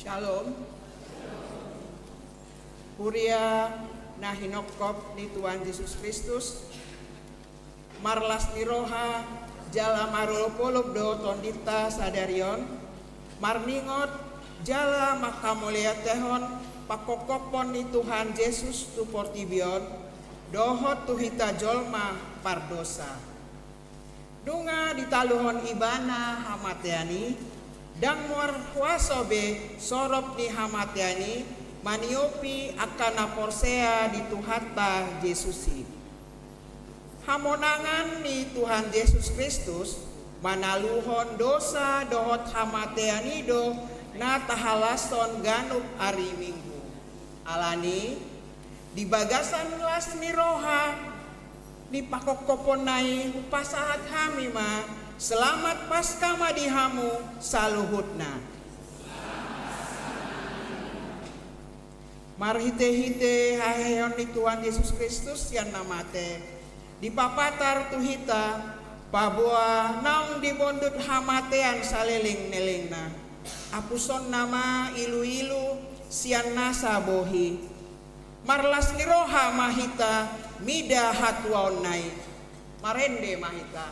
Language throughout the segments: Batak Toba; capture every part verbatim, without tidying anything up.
Shalom. Huria na hinophop ni Tuhan Jesus Kristus, marlas ni roha jala marolopolop do tondinta sadari on, marningot jala manghamauliatehon pangkophopon ni Tuhan Jesus tu portibi on, dohot tu hita jolma pardosa. Nunga ditaluhon Ibana hamatean i, ndang marhuaso be sorop ni hamatean i maniopi angka na porsea di Tuhanta Jesus i. Hamonangan ni Tuhan Jesus Kristus manaluhon dosa dohot hamatean i do na tahalashon ganup ari Minggu. Alani, di bagasan las ni roha ni pangkophoponna i hupasahat hami ma, selamat Paskah ma di hamu saluhutna. Marhitehite haheheon ni Tuhan Jesus Kristus sian na mate, dipapatar tu hita, paboa naung dibondut hamatean salelenglelengna. Apushonna ma iluilu sian nasa bohi. Marlas ni roha ma hita mida hatuaonna i. Marende ma hita.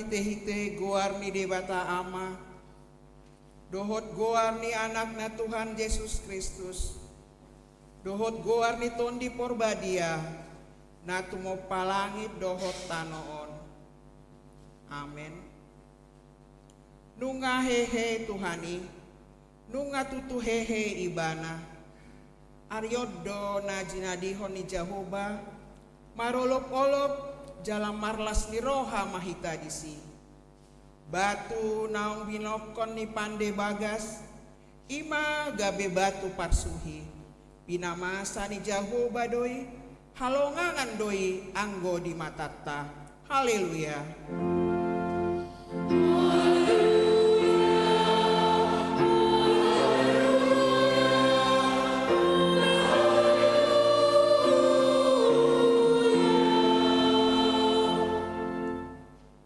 Hite-hite goar ni Debata Ama, dohot goar ni Anakna Tuhan Jesus Kristus, dohot goar ni Tondi Porbadia, na tumompa langit dohot tano on. Amen. Nunga hehe Tuhan i, nunga tutu hehe Ibana. Ari on do na jinadihon ni Jahowa, marolop-olop jala marlas ni roha ma hita disi. Batu naung binokkon ni pande bagas, i ma gabe batu parsuhi. Pinamasa ni Jahowa do i, halongangan do i anggo di matanta. Haleluya.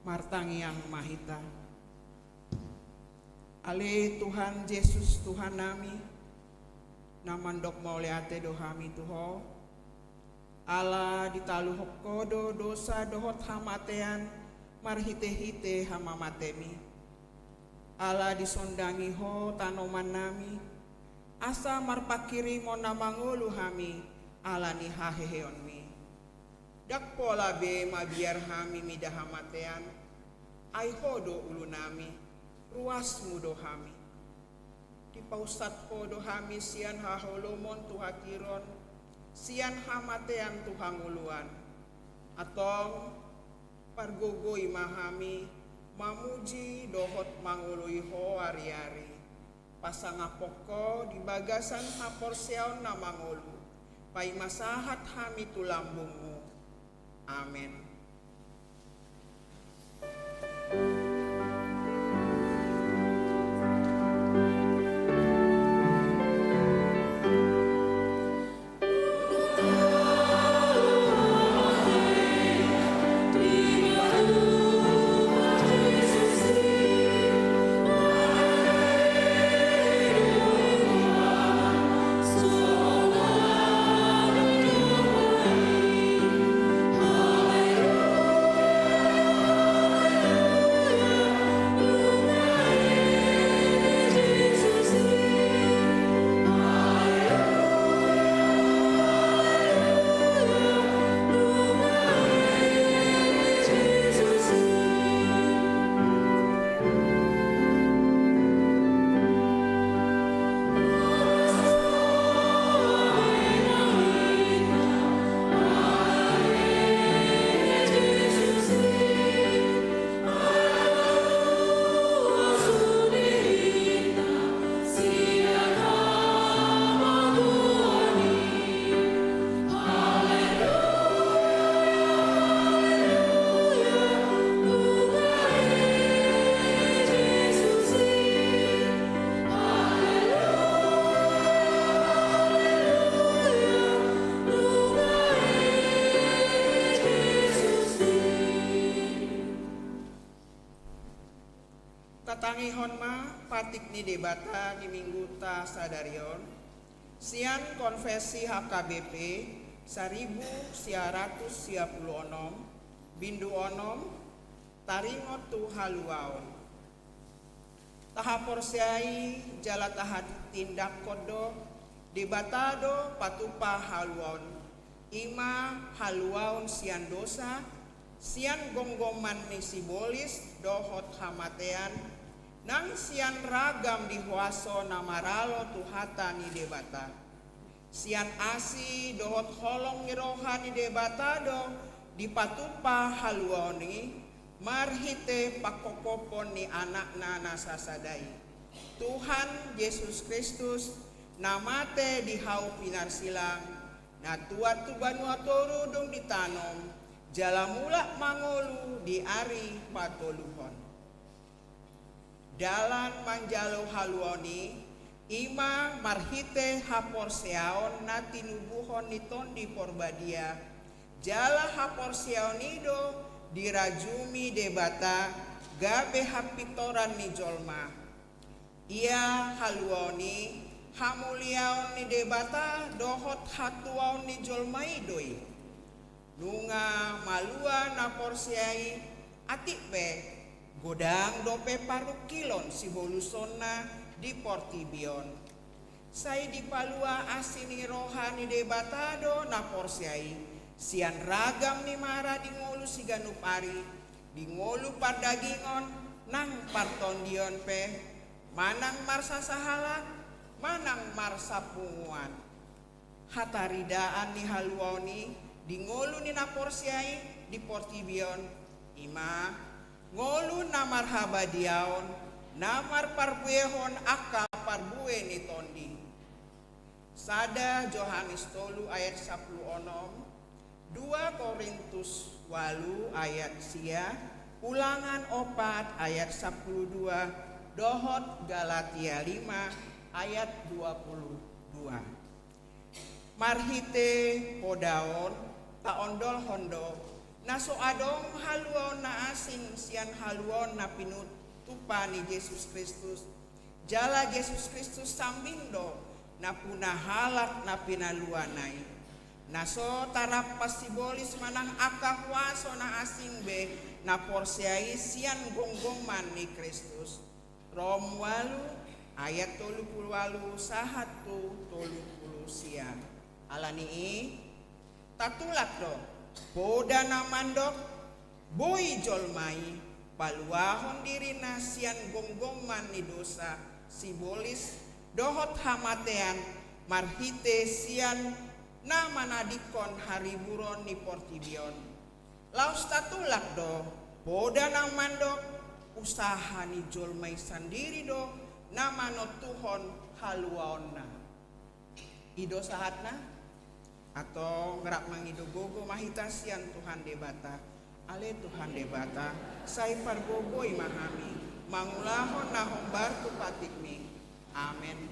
Martangiang ma hita. Ale Tuhan Jesus, Tuhannami, na mandok mauliate do hami tu Ho, ala ditaluhon Ho do dosa dohot hamatean marhite-hite hamamateMi. Ala disondangi Ho tanomannami, asa marpanghirimon na mangolu hami ala ni haheheonMi. Ndang pola be mabiar hami mida hamatean, ai Ho do ulunami, ruasMu do hami. Dipausat Ho do hami sian haholomon tu hatiron, sian hamatean tu hangoluan. Antong, pargogoi ma hami mamuji dohot mangoloi Ho ari-ari. Pasangaphon Ho di bagasan haporseaon na mangolu, paima sahat hami tu lambungMu. Amen. Tatangihon ma patik ni Debata di Minggunta sadari on, sian Konfesi H K B P saribu sia ratus sia pulu onom, bindu onom, taringot tu haluaon. Tahaporseai jala tahatindanghon do, Debata do patupa haluaon, i ma haluaon sian dosa, sian gomgoman ni sibolis dohot hamatean, nang sian ragam di huaso na maralo tu hata ni Debata. Sian asi dohot holong ni roha ni Debata do dipatupa haluaon i, marhite pangkophopon ni Anakna na sasada i, Tuhan Jesus Kristus, na mate di hau pinarsilang, na tuat tu banua toru dung ditanom, jala mulak mangolu di ari patoluhon. Dalan manjalo haluaon i, i ma marhite haporseaon na tinubuhon ni Tondi Porbadia, jala haporseaon i do dirajumi Debata gabe hapintoran ni jolma. Ia haluaon i, hamuliaon ni Debata dohot hatuaon ni jolma i do i. Nunga malua na porsea i, atik pe Godang dope parungkilon sibolusonna di portibi on. Sai dipalua asi ni roha ni Debata do na porsea i sian ragam ni mara di ngolu siganup ari, di ngolu pardagingon nang partondion pe, manang marsasahalak, manang marsapunguan. Hataridaan ni haluaon i di ngolu ni na porsea i di portibi on, i ma ngolu na marhabadiaon, na marparbuehon angka parbue ni tondi. Sada Johannes tolu ayat sampulu onom, dua Korintus ualu ayat sia, Ulangan opat ayat sampulu dua, dohot Galatia lima ayat dua pulu dua. Marhite poda on taondolhon do na so adong haluaon na asing sian haluaon na pinutupa ni Jesus Kristus. Jala Jesus Kristus sambing do nampuna halak na pinaluana i. Na so tarampas sibolis manang angka huaso na asing be na porsea i sian gomgoman ni Kristus. Rom ualu ayat tolu pulu ualu sahat tu tolu pulu sia. Ala ni i, tatulak do poda na mandok, boi jolma i paluahon dirina sian gomgoman ni dosa, sibolis, dohot hamatean, marhite sian na manadingkon hariburon ni portibi on. Laos tatulak do poda na mandok, usaha ni jolma i sandiri do na manontuhon haluaonna. I do sahatna. Antong rap mangido gogo ma hita sian Tuhan Debata. Ale Tuhan Debata, sai pargogoi ma hami mangulahon na hombar tu patikmi. Amen.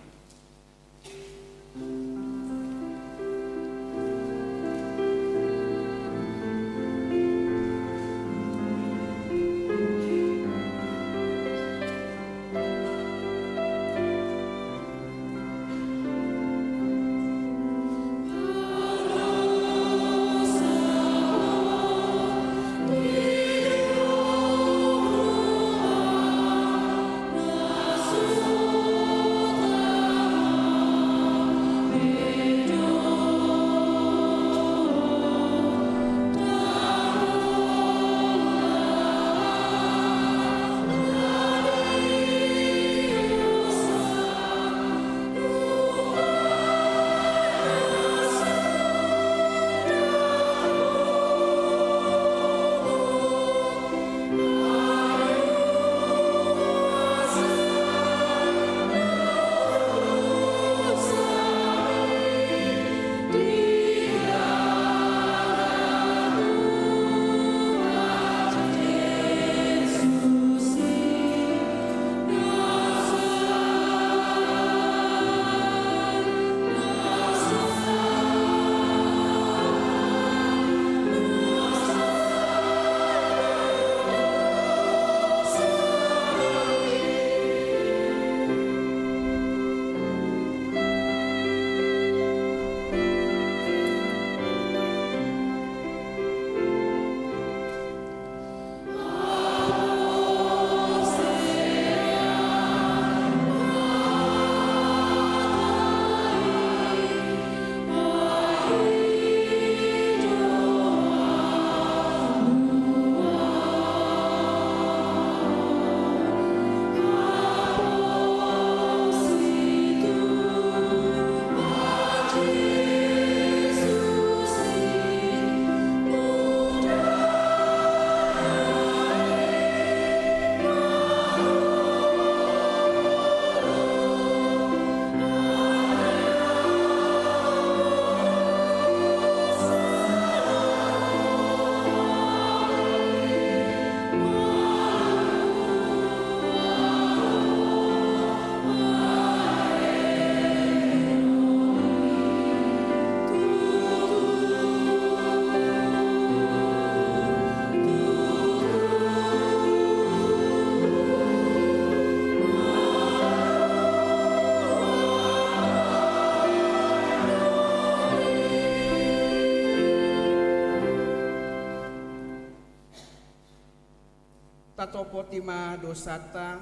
Tatopoti ma dosanta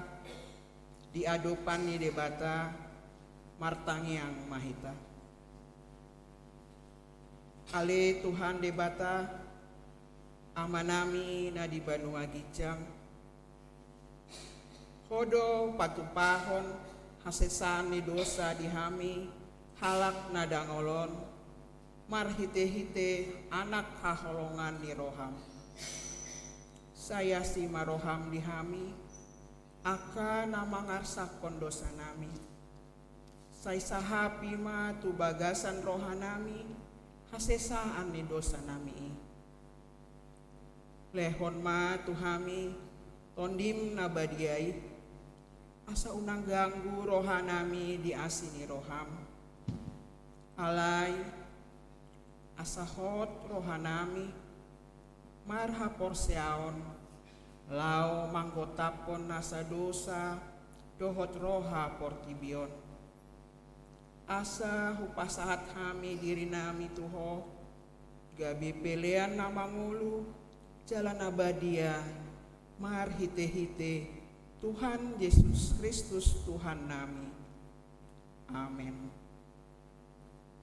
di adopan ni Debata. Martangiang ma hita. Ale Tuhan Debata, Amanami na di banua ginjang, Ho do patupahon hasesaan ni dosa di hami halak na dangol on, marhitehite Anak haholongan ni roham. Sai asi ma roham di hami, angka na mangarsakhon dosanami. Sai sahapi ma tu bagasan rohanami hasesaan ni dosanami i. Lehon ma tu hami Tondim na badia i, asa unang ganggu rohanami di asi ni roham. Alai, asa hot rohanami marhaporseaon, laho manggotaphon nasa dosa dohot roha portibi on. Asa hupasahat hami dirinami tu Ho, gabe pelean na mangolu, jala na badia, marhitehite Tuhan Jesus Kristus Tuhannami. Amen.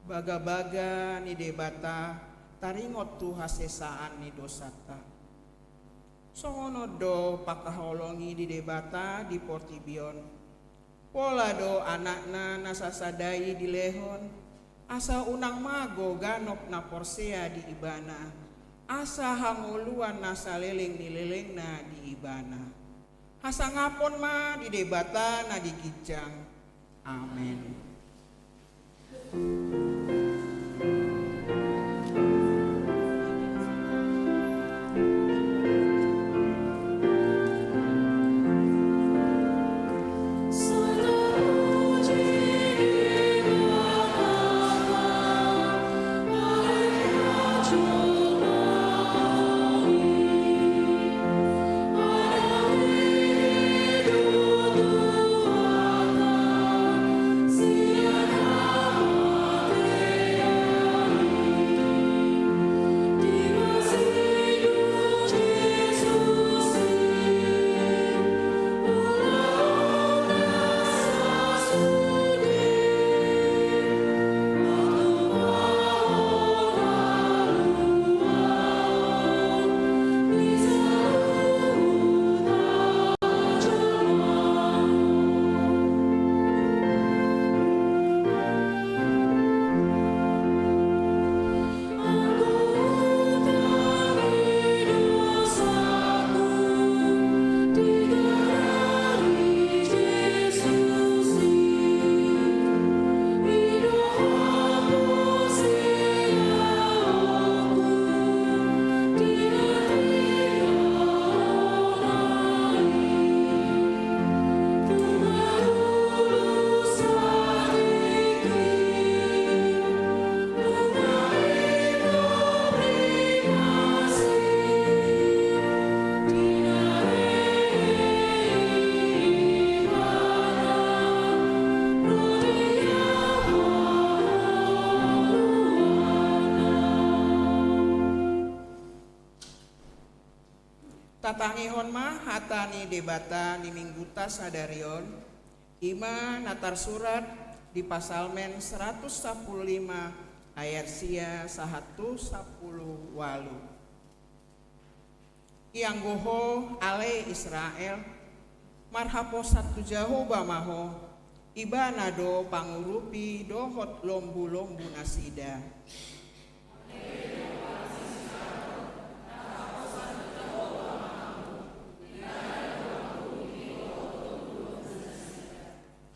Bagabaga ni Debata taringot tu hasesaan ni dosanta. Songon on do pangkaholongi ni Debata di portibi on. Pola do Anakna na sasada i dilehon, asa unang mago ganup na porsea di Ibana, asa hangoluan na saleleng ni lelengna di Ibana. Hasangapon ma di Debata na di ginjang. Amen. Tatangihon ma hata ni Debata ni Minggunta sadari on, i ma na tarsurat di Psalmen seratus sampulu lima ayat sia sahat tu sampulu ualu. Ianggo ho, ale Israel, marhaposan tu Jahowa ma ho, Ibana do pangurupi dohot lombulombu nasida.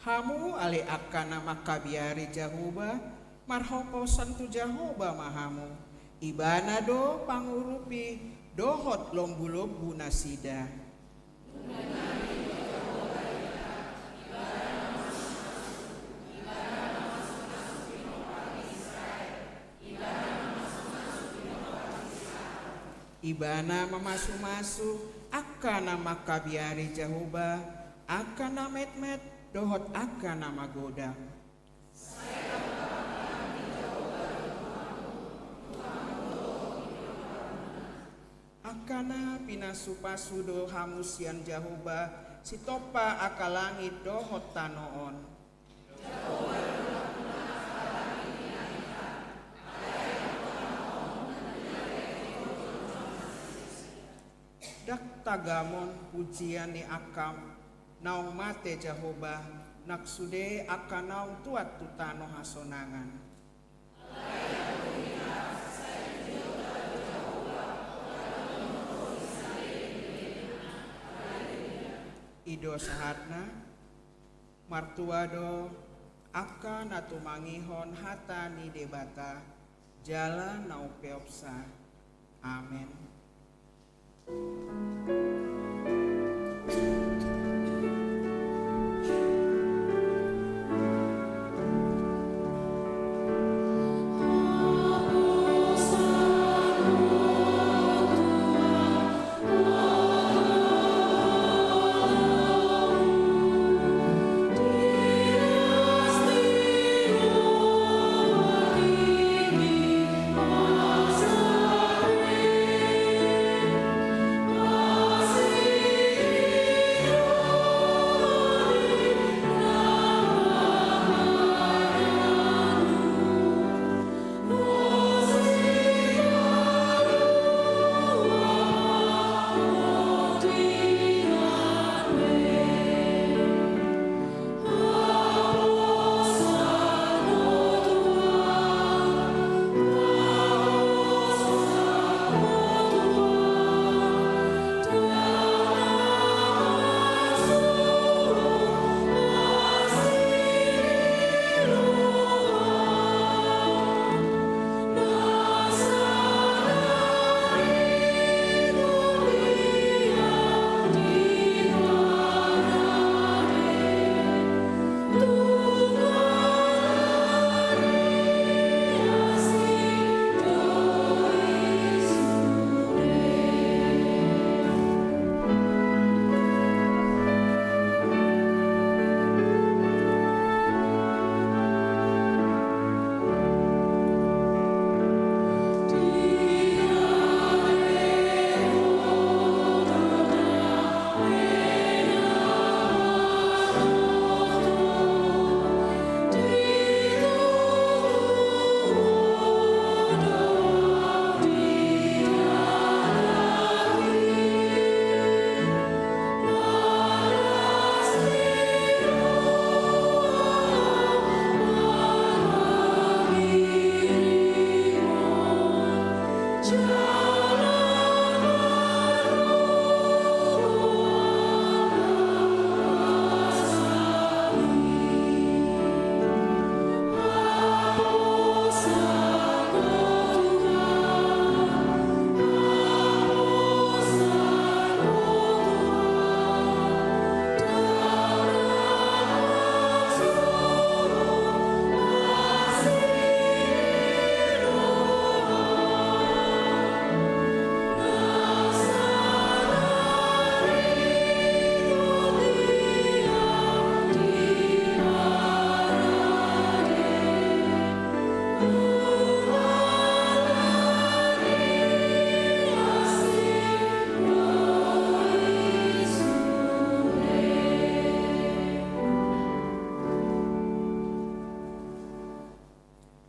Hamu ale angka na mangkabiari Jahowa, marhaposan tu Jahowa ma hamu. Ibana do pangurupi dohot lombulombu nasida. Ibana mamasumasu angka na mangkabiari Jahowa, angka na metmet dohot angka na magodang. Angka na pinasupasu do hamu sian Jahowa, sitompa angka langit dohot tano on. Ndang tagamon pujian ni angka naung mate Jahowa, nang sude angka naung tuat tu tano hasonangan. I do sahatna. Martua do angka na tumangihon hata ni Debata jala na umpeopsa. Amen.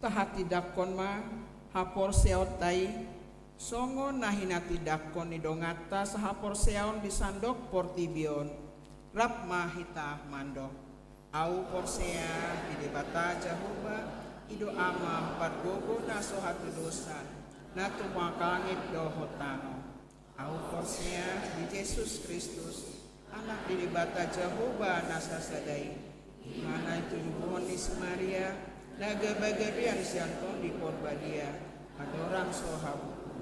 Tahatindangkon ma haporseaonta i, songon na hinatindangkon ni donganta sahaporseaon di sandok portibi on. Rap ma hita mandok. Ahu porsea di Debata Jahowa, i do Ama pargogo na so hatudosan, na tumangkangit dohot tano. Ahu porsea di Jesus Kristus, Anak ni Debata Jahowa na sasada i, i ma na tinuluhon ni si Maria, na gabe hagalean sian Tondi Porbadia, andorang so habuku.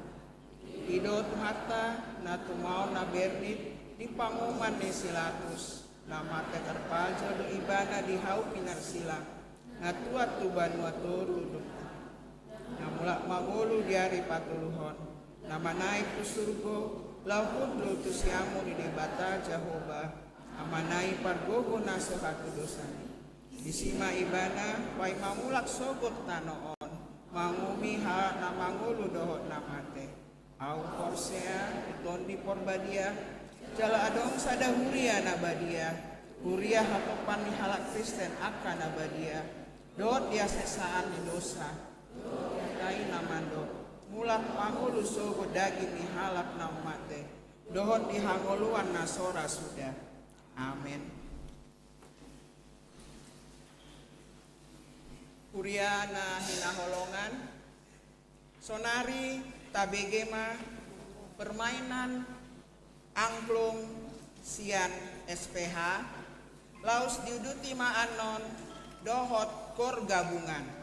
I do Tuhanta, na tumaon na bernit di panguhuman ni si Latus, na mate tarpajal do Ibana di hau pinarsilang, na tuat tu banua toru do, na mulak mangolu di ari patoluhon, na manaek tu surgo, laho hundul tu siamun ni Debata Jahowa, Amana i pargogo na so hatudosan i. Disi ma Ibana paima mulak sogot tano on, manguhumi halak na mangolu dohot na mate. Ahu porsea di Tondi Porbadia, jala adong sada huria na badia, huria hatopan ni halak Kristen angka na badia, dohot di hasesaan ni dosa, dohot di hata na mandok, mulak mangolu sogot daging ni halak na mate, dohot di hangoluan na so ra suda. Amen. Huria na hinaholongan, sonari tabege ma permainan angklung sian S P H, laos diuduti ma annon dohot kor gabungan.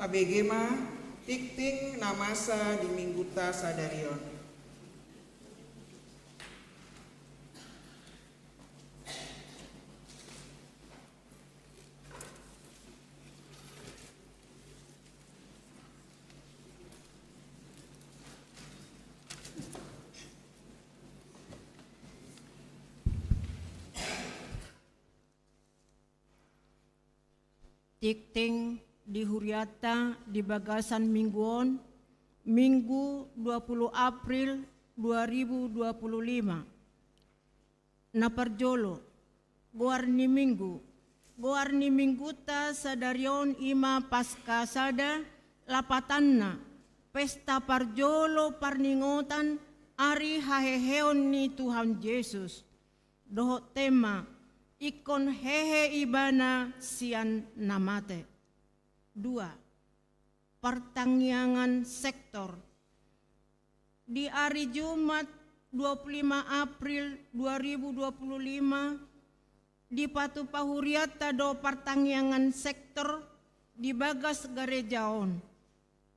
Tabege ma tingting na masa di mingguta sadari on. Tingting di hurianta di bagasan minggu on, Minggu dua puluh April dua ribu dua puluh lima. Na parjolo, goar ni minggu. Goar ni mingguta sadari on i ma Paska sada, lapatanna, pesta parjolo parningotan ari haheheon ni Tuhan Jesus. Dohot tema, ingkon hehe ibana sian na mate. Dua, partangiangan sektor. Di ari Jumat dua puluh lima April dua ribu dua puluh lima, dipatupa hurianta do partangiangan sektor di bagas gareja on.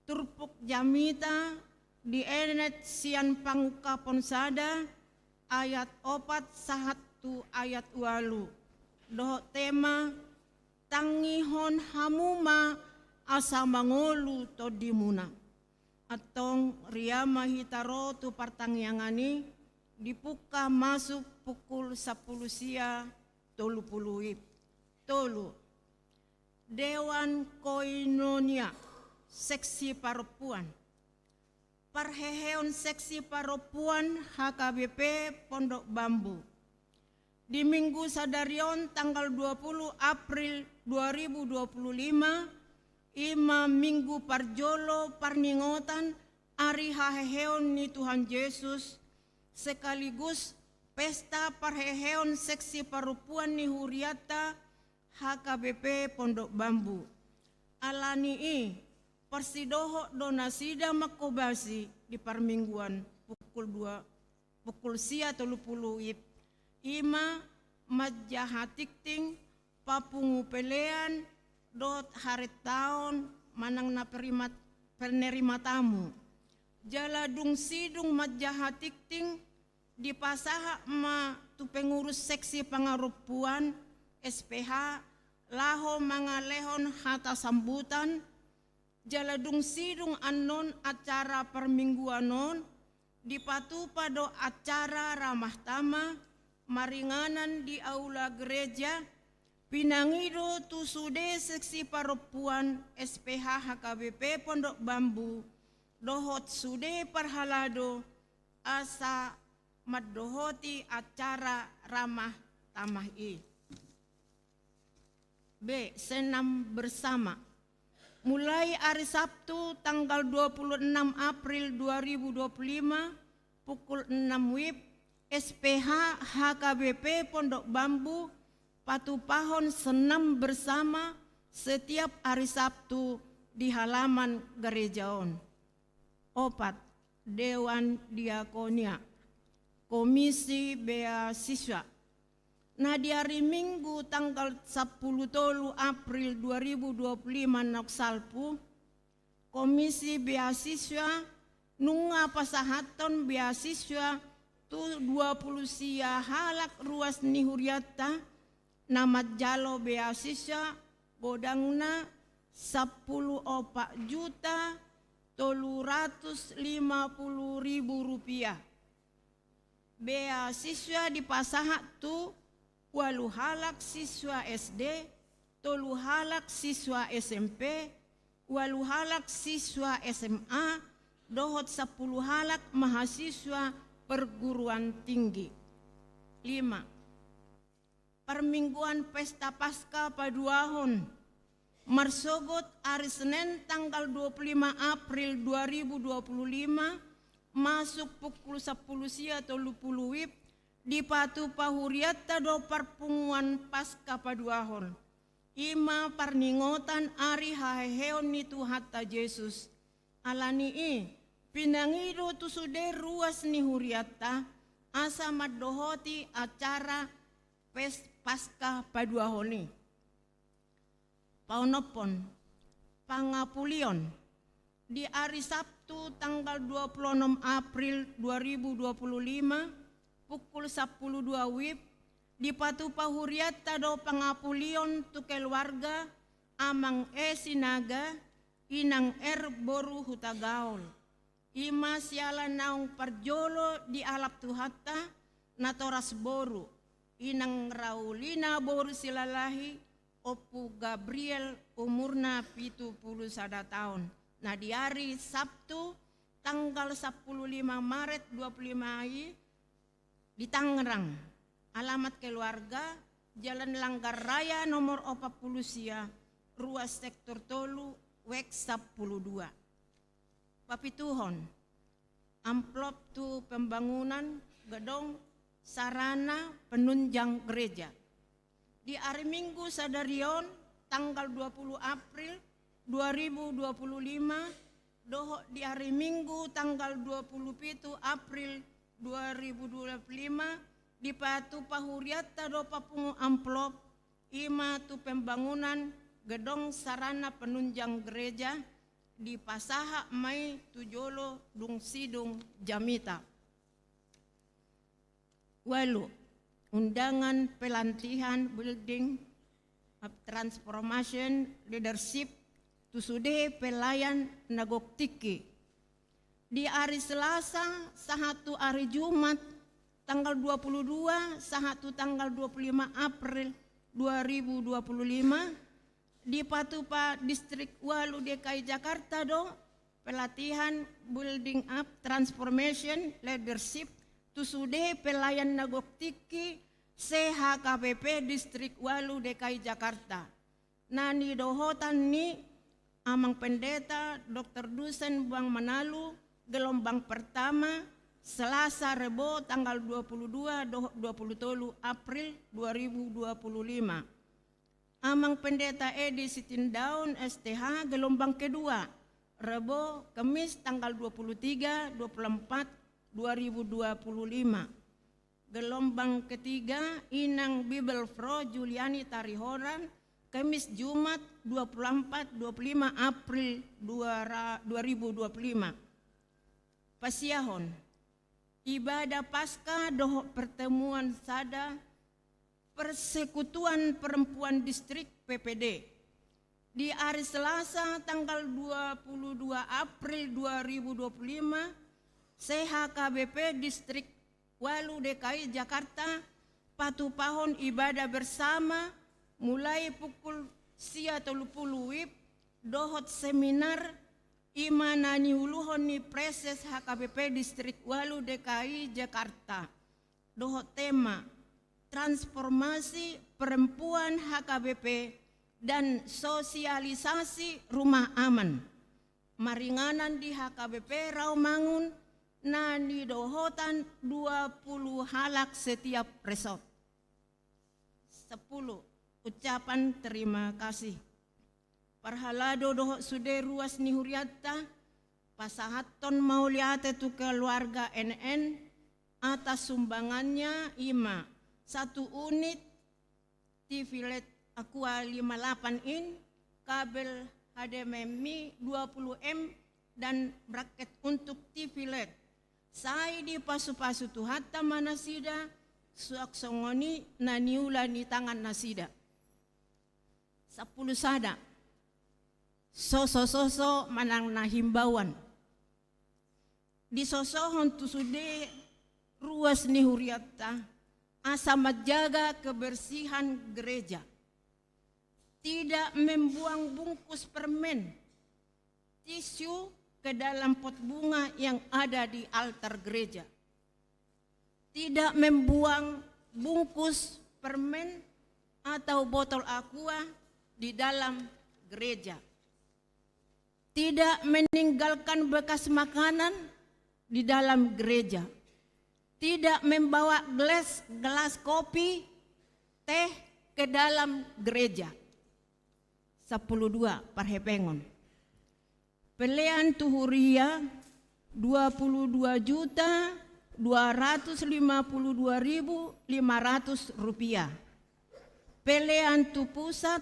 Turpuk jamita dienet sian Pangungkapon sada ayat opat sahat tu ayat ualu. Dohot tema, tangihon hamu ma asa mangolu tondimuna. Antong riama hita ro tu partangiangan i, dipungka masuk pukul sampulu sia tolu pulu wib. Tolu, Dewan Koinonia, seksi parompuan. Parheheon seksi parompuan H K B P Pondok Bambu. Di minggu sadari on tanggal dua puluh April dua ribu dua puluh lima, i ma minggu parjolo parningotan ari haheheon ni Tuhan Jesus, sekaligus pesta parheheon seksi parompuan ni hurianta H K B P Pondok Bambu. Alani i, parsidohot do nasida manghobasi di parmingguan pukul dua, pukul sia tolu pulu wib, i ma manjaha tingting, papungu pelean, dohot harentaon manang na perimat-, penerima tamu. Jala dung sidung manjaha tingting, dipasahat ma tu pengurus seksi pangarompuan, S P H, laho mangalehon hata sambutan. Jala dung sidung annon acara parmingguan on, dipatupa do acara ramah tamah maringanan di aula gereja, pinangido tu sude seksi parompuan S P H H K B P Pondok Bambu, dohot sude parhalado, asa mandohoti acara ramah tamah i. B, senam bersama. Mulai ari Sabtu tanggal dua puluh enam April dua ribu dua puluh lima, pukul enam wib, S P H H K B P Pondok Bambu patupahon senam bersama setiap ari Sabtu di halaman gareja on. Opat, Dewan Diakonia, Komisi Beasiswa. Na di ari Minggu tanggal sampulu tolu April dua ribu dua puluh lima naung salpu, Komisi Beasiswa nunga pasahathon beasiswa tu dua pulu sia halak ruas ni hurianta na manjalo beasiswa, godangna sampulu opat juta tolu ratus lima pulu ribu rupiah. Beasiswa dipasahat tu ualu halak siswa S D, tolu halak siswa S M P, ualu halak siswa S M A, dohot sampulu halak mahasiswa perguruan tinggi. Lima, parmingguan Pesta Paska paduahon. Marsogot ari Senen tanggal dua pulu lima April dua ribu dua pulu lima, masuk pukul sampulu sia tolu pulu wib, dipatupa hurianta do parpunguan Paska paduahon. I ma parningotan ari haheheon ni Tuhanta Jesus. Alani i, pinangido tu sude ruas ni hurianta, asa mandohoti acara pes-, Paska paduahon i. Paonomhon, Pangapulion. Di ari Sabtu tanggal dua puluh enam April dua ribu dua puluh lima, pukul sampulu dua wib, dipatupa hurianta do pangapulion tu keluarga Amang E Sinaga, Inang R boru Hutagaol. I ma siala naung parjolo dialap Tuhanta, natoras boru, Inang Raulina boru Silalahi, Ompu Gabriel, umurna pitu pulu sada taon. Na di ari Sabtu tanggal sampulu lima Maret dua puluh lima i di Tangerang. Alamat keluarga, Jalan Langgar Raya nomor opat pulu sia, Ruas Sektor tolu, Wek sampulu dua. Papituhon, amplop tu pembangunan gedong sarana penunjang gereja. Di ari Minggu sadari on, tanggal dua pulu April dua ribu dua pulu lima, dohot di ari Minggu tanggal dua pulu pitu April dua ribu dua pulu lima, dipatupa hurianta do papungu amplop, i ma tu pembangunan gedong sarana penunjang gereja, dipasahat ma i tu jolo dung sidung jamita. Ualu, undangan pelantihan building of transformation leadership tu sude pelayan na gok tingki. Di ari Selasa sahat tu ari Jumat, tanggal dua pulu dua sahat tu tanggal dua pulu lima April dua ribu dua pulu lima, dipatupa Distrik Ualu D K I Jakarta do pelatihan Building Up Transformation Leadership tu sude pelayan na gok tingki se-H K B P Distrik Ualu D K I Jakarta. Na nidohotan ni Amang Pendeta Doktor Dusen Buang Manalu, gelombang pertama, Selasa Rebo tanggal dua pulu dua dohot dua pulu tolu April dua ribu dua pulu lima. Amang Pendeta Edi Sitindaun, S T H, gelombang kedua, Rebo, Kemis tanggal dua puluh tiga, dua puluh empat, dua ribu dua puluh lima. Gelombang ketiga, Inang Bibelvrouw Juliani Tarihoran, Kemis Jumat dua puluh empat, dua puluh lima April dua ra-, dua ribu dua puluh lima. Pasiahon, ibadah Paskah dohot pertemuan sada Persekutuan Perempuan Distrik P P D. Di ari Selasa tanggal dua puluh dua April dua ribu dua puluh lima, se-H K B P Distrik Ualu D K I Jakarta patupahon ibadah bersama mulai pukul sia tolu pulu wib dohot seminar i ma na niuluhon ni Praeses H K B P Distrik Ualu D K I Jakarta. Dohot tema, transformasi perempuan H K B P dan sosialisasi rumah aman. Maringanan di H K B P Rawamangun na nidohotan dua pulu halak setiap resort. Sepuluh, ucapan terima kasih. Parhalado dohot sude ruas ni hurianta, pasahathon mauliate tu keluarga N N atas sumbangannya, i ma satu unit T V led Aqua lima lapan in, kabel H D M I dua puluh M, dan bracket untuk T V led. Sai dipasupasu Tuhanta ma nasida, suang songon i na niula ni tangan nasida. Sampulu sada. Sosososo manang na himbauan. Disosohon tu sude ruas ni hurianta asa manjaga kebersihan gereja. Tidak membuang bungkus permen, tisu ke dalam pot bunga yang ada di altar gereja. Tidak membuang bungkus permen atau botol aqua di dalam gereja. Tidak meninggalkan bekas makanan di dalam gereja. Tidak membawa gelas, gelas kopi, teh ke dalam gereja. Sampulu dua, parhepengon. Pelean tu huria, dua puluh dua juta dua ratus lima puluh dua ribu lima ratus rupiah. Pelean tu pusat,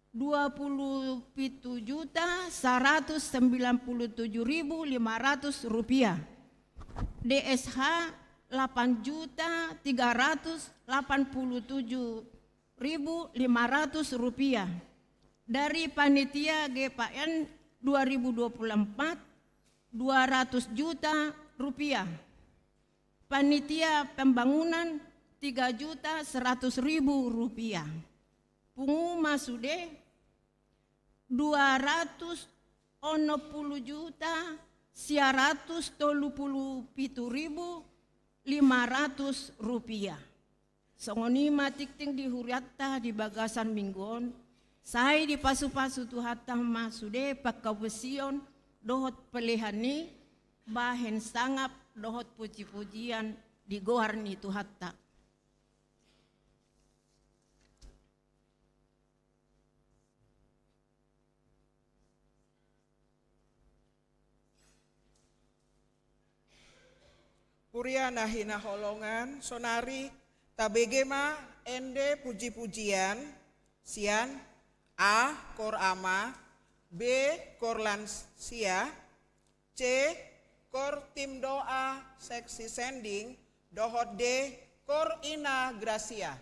dua puluh pitu juta seratus sembilan puluh tujuh ribu lima ratus rupiah. D S H delapan juta tiga ratus delapan puluh tujuh ribu lima ratus rupiah. Dari panitia G P N dua ribu dua puluh empat, dua ratus juta rupiah. Panitia pembangunan tiga juta seratus ribu rupiah. Pungu ma sude dua ratus onom pulu juta sia ratus tolu pulu pitu ribu lima ratus rupiah. Songon i ma tingting di hurianta di bagasan minggu on, sai dipasupasu Tuhanta ma sude panghaposion dohot pelehan i, bahen sangap dohot pujipujian di goar ni Tuhanta. Huria na hinaholongan, sonari tabege ma ende pujipujian sian A, Koor Ama, B, Koor Lansia, C, Koor Tim Doa Seksi Sending, dohot D, Koor Ina Gracia.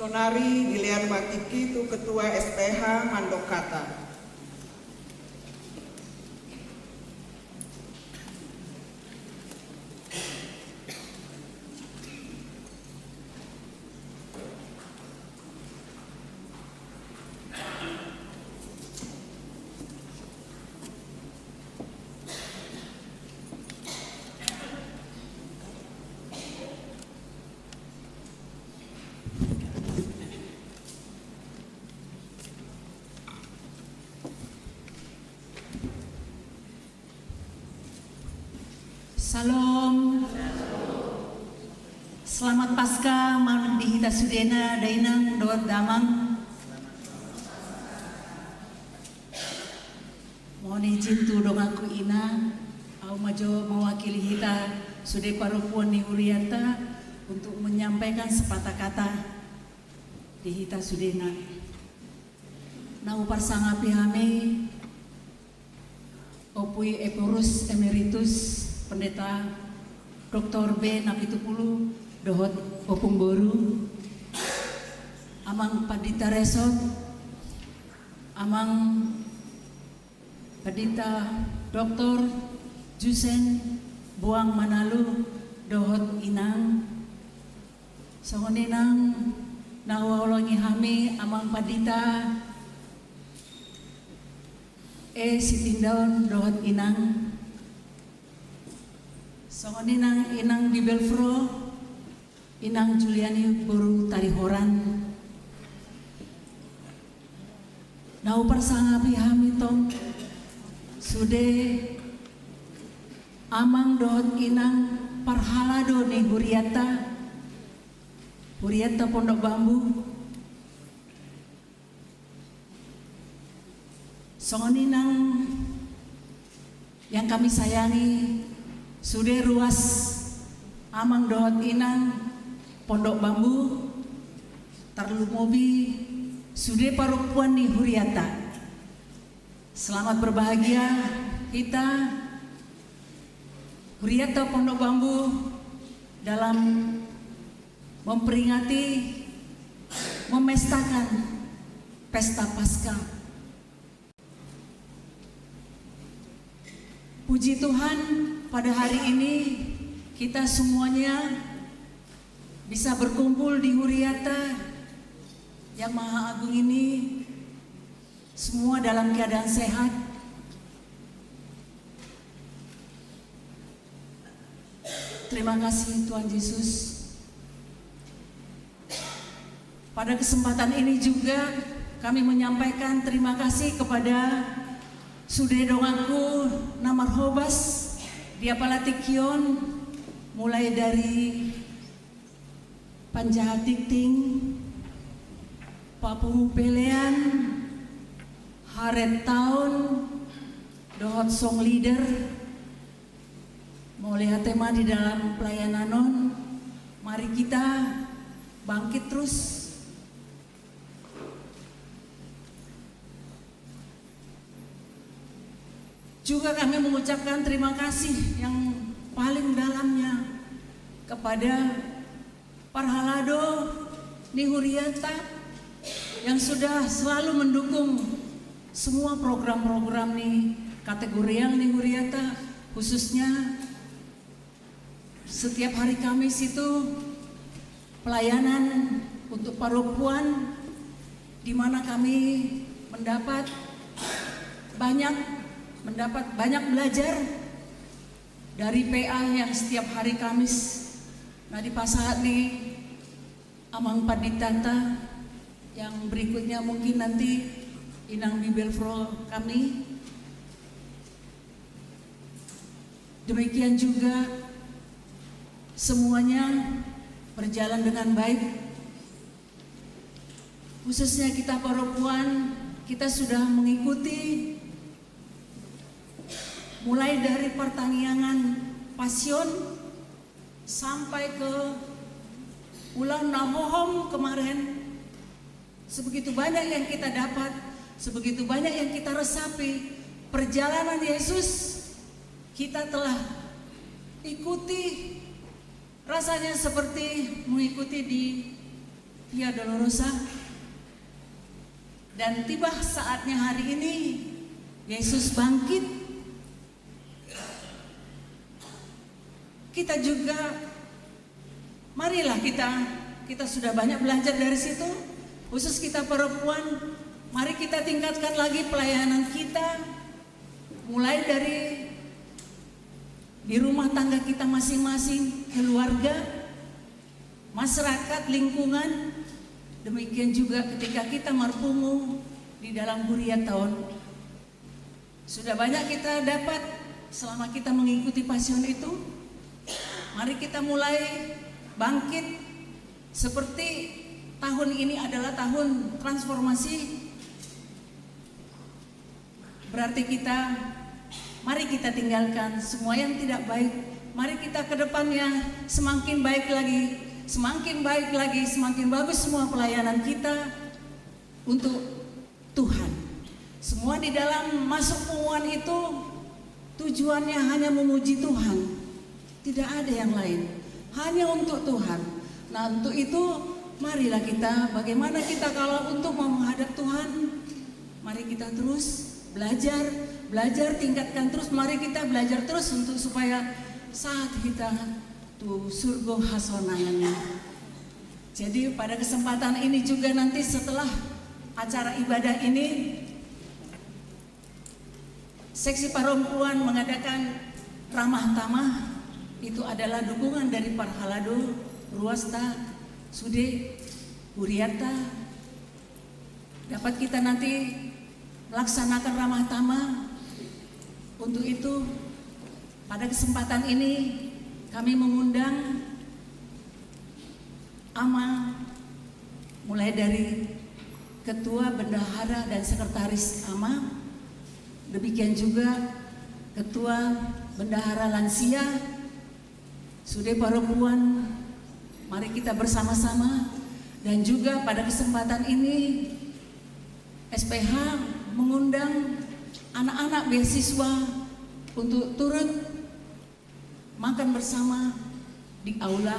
Nari dilean ma tingki tu Ketua S P H mandok hata. Syalom. Selamat Paskah ma di hita sudena, dainang dohot damang. Mohon izin tu donganku ina, au ma jo mewakili hita sude parompuan ni hurianta untuk menyampaikan sepatah kata di hita sudena. Na huparsangapi hami Ompu Ephorus Emeritus Pendeta Doktor B Napitupulu dohot Ompung Boru, Amang Pandita Resort, Amang Pandita Doktor Jusen Boang Manalu dohot inang. Songon i nang na huhaholongi hami Amang Pandita E Sitindaon dohot inang. Songon i nang inang Bibelvrouw, inang Juliani boru Tarihoran. Na huparsangapi hami tong sude amang dohot inang parhalado ni hurianta, hurianta Pondok Bambu. Songon i nang yang kami sayangi sude ruas amang dohot inang Pondok Bambu, tarlumobi sude parompuan ni hurianta. Selamat berbahagia hita hurianta Pondok Bambu dalam memperingati, memestakan pesta Paskah. Puji Tuhan, pada hari ini kita semuanya bisa berkumpul di hurianta yang maha agung ini, semua dalam keadaan sehat. Terima kasih Tuhan Yesus. Pada kesempatan ini juga kami menyampaikan terima kasih kepada sude donganku na marhobas di apala tingki on, mulai dari panjaha tingting, papungu pelean, haret taon, dohot song leader. Mauliate ma di dalam pelayanan on. Mari kita bangkit terus. Juga kami mengucapkan terima kasih yang paling dalamnya kepada parhalado ni hurianta yang sudah selalu mendukung semua program-program ni kategorial ni hurianta, khususnya setiap hari Kamis itu pelayanan untuk parompuan, di mana kami mendapat banyak, mendapat banyak belajar dari P A yang setiap hari Kamis na dipasahat ni Amang Panditanta. Yang berikutnya mungkin nanti Inang Bibelvrouw kami. Demikian juga semuanya berjalan dengan baik. Khususnya kita parompuan, kita sudah mengikuti mulai dari partangiangan Pasion sampai ke ulaon na hohom kemarin. Sebegitu banyak yang kita dapat, sebegitu banyak yang kita resapi. Perjalanan Yesus kita telah ikuti, rasanya seperti mengikuti di Via Dolorosa. Dan tiba saatnya hari ini, Yesus bangkit. Kita juga, marilah kita, kita sudah banyak belajar dari situ, khusus kita perempuan, mari kita tingkatkan lagi pelayanan kita, mulai dari di rumah tangga kita masing-masing, keluarga, masyarakat, lingkungan, demikian juga ketika kita marpungu di dalam huriata on. Sudah banyak kita dapat selama kita mengikuti Passion itu. Mari kita mulai bangkit seperti tahun ini adalah tahun transformasi. Berarti kita, mari kita tinggalkan semua yang tidak baik. Mari kita ke depannya semakin baik lagi, semakin baik lagi, semakin bagus semua pelayanan kita untuk Tuhan. Semua di dalam masuk punguan itu tujuannya hanya memuji Tuhan. Tidak ada yang lain. Hanya untuk Tuhan. Nah, untuk itu, marilah kita, bagaimana kita kalau untuk mau menghadap Tuhan, mari kita terus belajar, belajar, tingkatkan terus, mari kita belajar terus untuk supaya sahat hita tu surgo hasonangan. Jadi, pada kesempatan ini juga, nanti setelah acara ibadah ini, Seksi Perempuan mengadakan ramah tamah, itu adalah dukungan dari parhalado, ruasta, sude, huriata. Dapat kita nanti melaksanakan ramah tamah. Untuk itu, pada kesempatan ini, kami mengundang ama, mulai dari ketua bendahara dan sekretaris ama, demikian juga ketua bendahara lansia, sude perempuan, mari kita bersama-sama. Dan juga pada kesempatan ini, S P H mengundang anak-anak beasiswa untuk turut makan bersama di aula.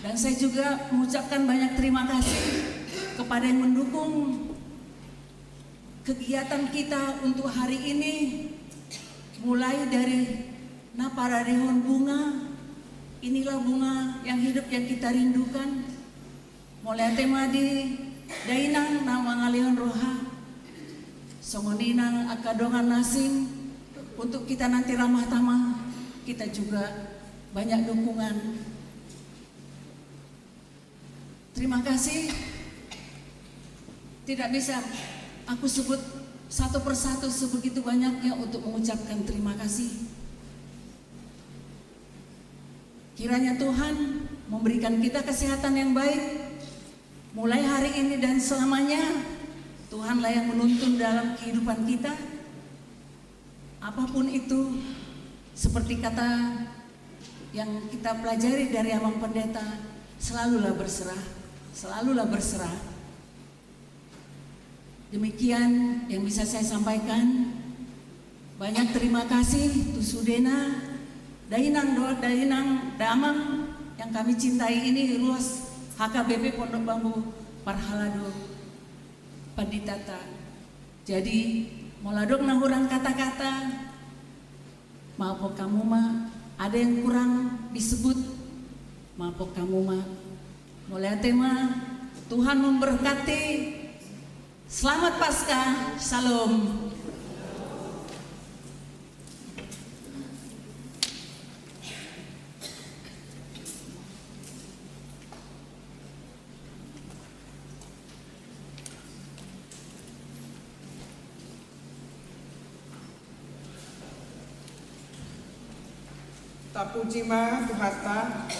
Dan saya juga mengucapkan banyak terima kasih kepada yang mendukung kegiatan kita untuk hari ini, mulai dari na pararehon bunga, inilah bunga yang hidup yang kita rindukan. Mauliate ma di dainang na mangalehon roha, songon i nang angka dongan na asing, untuk kita nanti ramah tamah, kita juga banyak dukungan. Terima kasih. Tidak bisa aku sebut satu persatu sebegitu banyaknya untuk mengucapkan terima kasih. Kiranya Tuhan memberikan kita kesehatan yang baik, mulai hari ini dan selamanya. Tuhanlah yang menuntun dalam kehidupan kita. Apapun itu, seperti kata yang kita pelajari dari Amang Pendeta, selalulah berserah, selalulah berserah. Demikian yang bisa saya sampaikan. Banyak terima kasih tu sudena, dainang dohot dainang damang yang kami cintai ini, ruas H K B P Pondok Bambu, parhalado, panditata. Jadi, molo adong na hurang kata-kata, maafkan hamu ma, ada yang kurang disebut, maafkan hamu ma. Mauliate ma, Tuhan memberkati. Selamat Paskah, Shalom. Tapuji ma Tuhanta,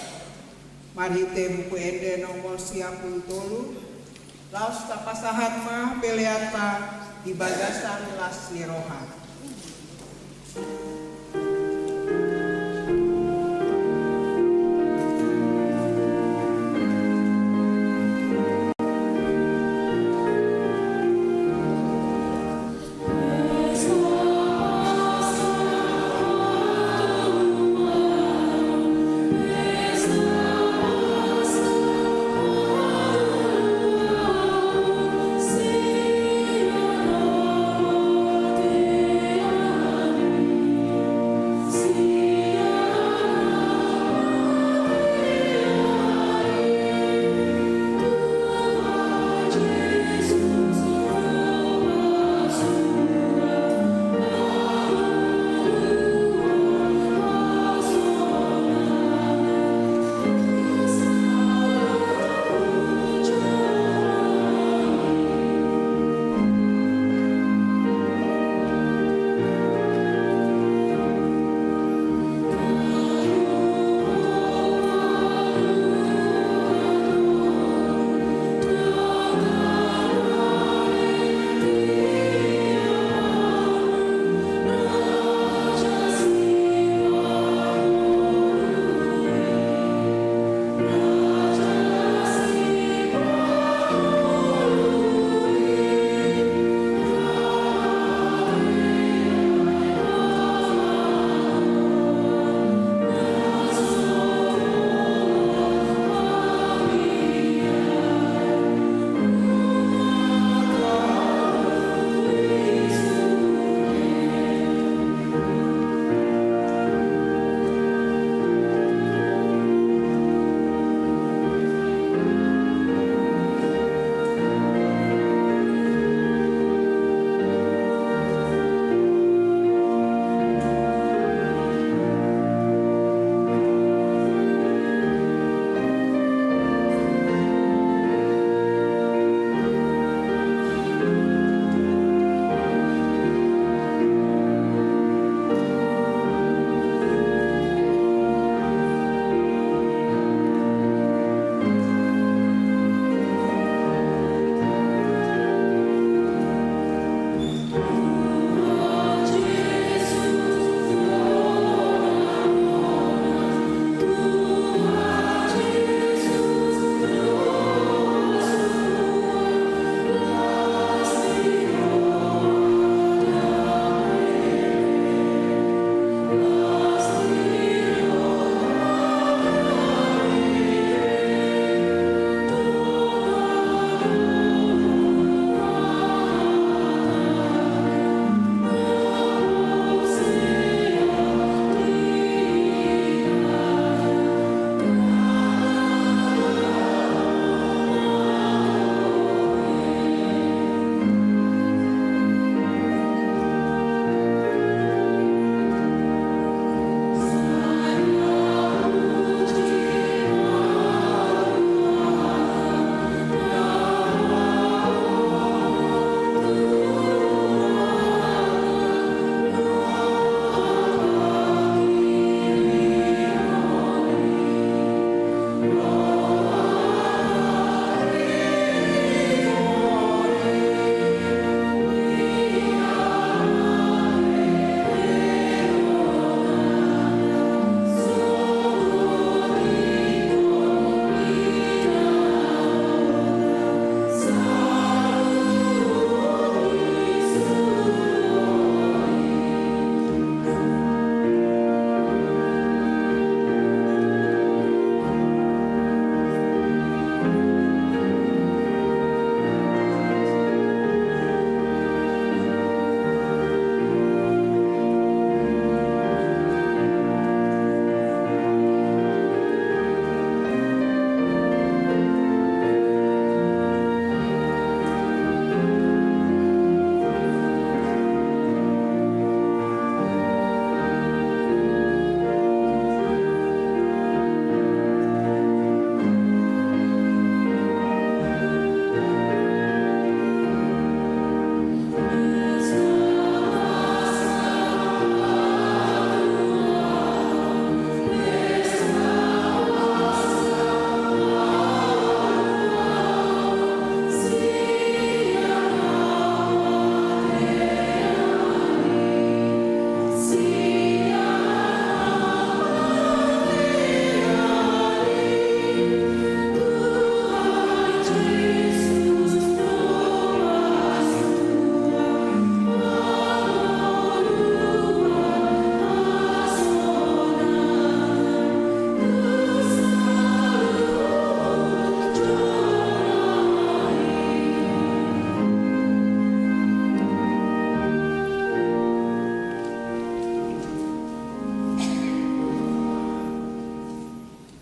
marhite Buku Ende nomor sia pulu tolu, laos tapasahat ma peleanta di bagasan las ni roha.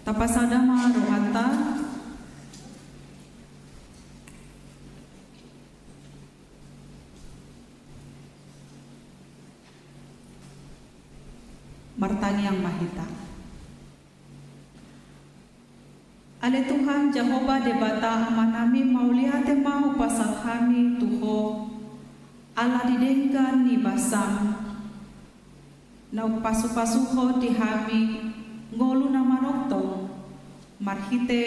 Tapasada ma rohanta. Martangiang ma hita. Ale Tuhan Jahowa Debata Amanami, mauliate ma hupasahat hami tu Ho ala di denggan ni basam na hupasu-pasu Ho di hami ngolu na manongtong marhite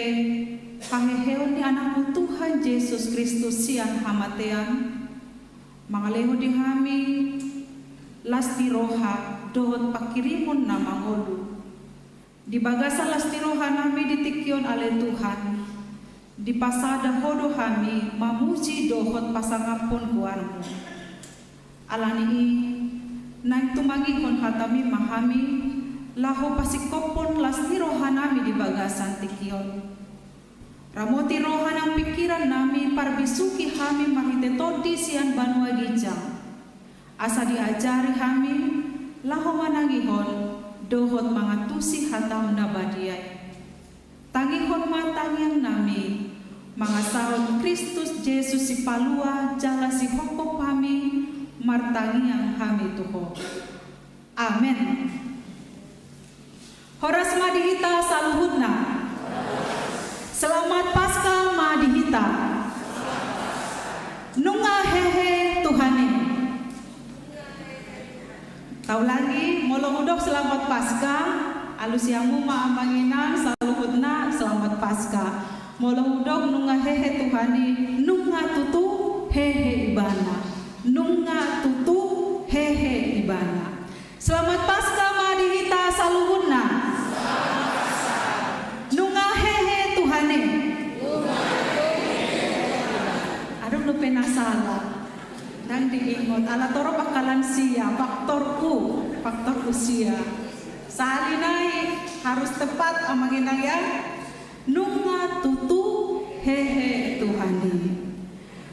haheheon ni AnakMu Tuhan Jesus Kristus sian hamatean, mangalehon di hami las ni roha dohot panghirimon na mangolu. Di bagasan las ni rohanami di tingki on ale Tuhan, dipasada Ho do hami mamuji dohot pasangaphon goarMu. Alani i, naeng tumangihon hataMi ma hami, laho pasingkophon las ni rohanami di bagasan tingki on. Ramoti roha nang pingkirannami, parbisuhi hami marhite tondi sian banua ginjang. Asa diajari hami, laho manangihon, dohot mangantusi hataM na badia i. Tangihon ma tangiangnami, mangasahon Kristus Jesus Sipalua jala Sihophop hami, martangiang hami tu Ho. Amen. Horas ma di hita saluhutna. Selamat Paskah ma di hita. Nunga hehe Tuhan i. Taulangi, molo hudok Selamat Paskah, alusi hamu ma amang inang saluhutna Selamat Paskah. Molo hudok nunga hehe Tuhan i, nunga tutu hehe Ibana. Nunga tutu hehe Ibana. Selamat Paskah ma di hita saluhutna. Nunga hehe Tuhan i. Adong dope na sala. Ndang diingot. Ala torop angka lansia, faktor U, faktor usia. Sahali nai harus tepat amang inang ya. Nunga tutu hehe Tuhan i.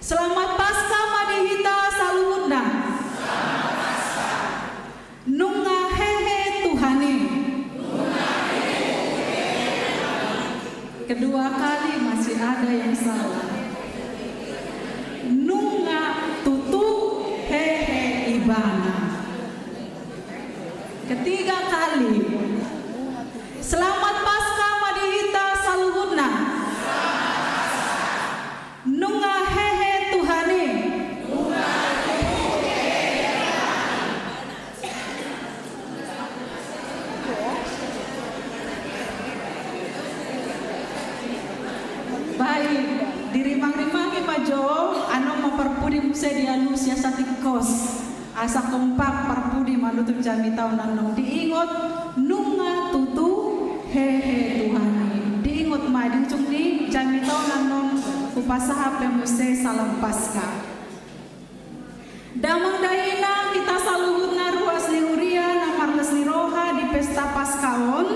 Selamat Paskah ma di hita saluhutna. Nunga hehe Tuhan i. Kedua kali masih ada yang salah. Nunga tutu hehe Ibana. Ketiga kali. Selamat Paskah ma di hita saluhutna. Nunga hehe Tuhan i. Baik, dirimang-rimangi ma jo, annon ma parpudi muse dialusi asa tingkos. Asa kompak parpudi manutup jamita on annon, diingot nunga tutu hehe Tuhan i. Diingot ma di ujung ni jamita on annon hupasahat pe muse salam Paskah. Damang dainang, hita saluhutna ruas ni huria na marlas ni roha di pesta Paskah on.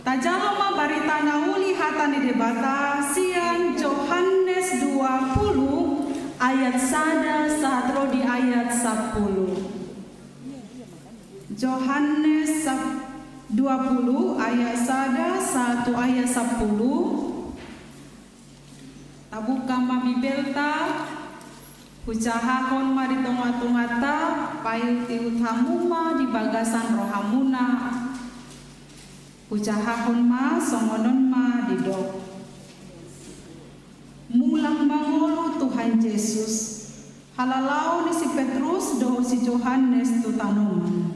Tajalo ma barita na uli hata ni Debata sian Johannes dua pulu ayat sada sahat ro di ayat sampulu. Johannes sap-, dua pulu ayat sada sahat tu ayat sampulu. Tabuka ma Bibelta, hujahahon ma di tonga-tonganta, paihut-ihut hamu ma di bagasan rohamuna. Hujahahon ma songon on ma didok. Mulak mangolu Tuhan Jesus, halalaon ni si Petrus dohot si Johannes tu tanoman.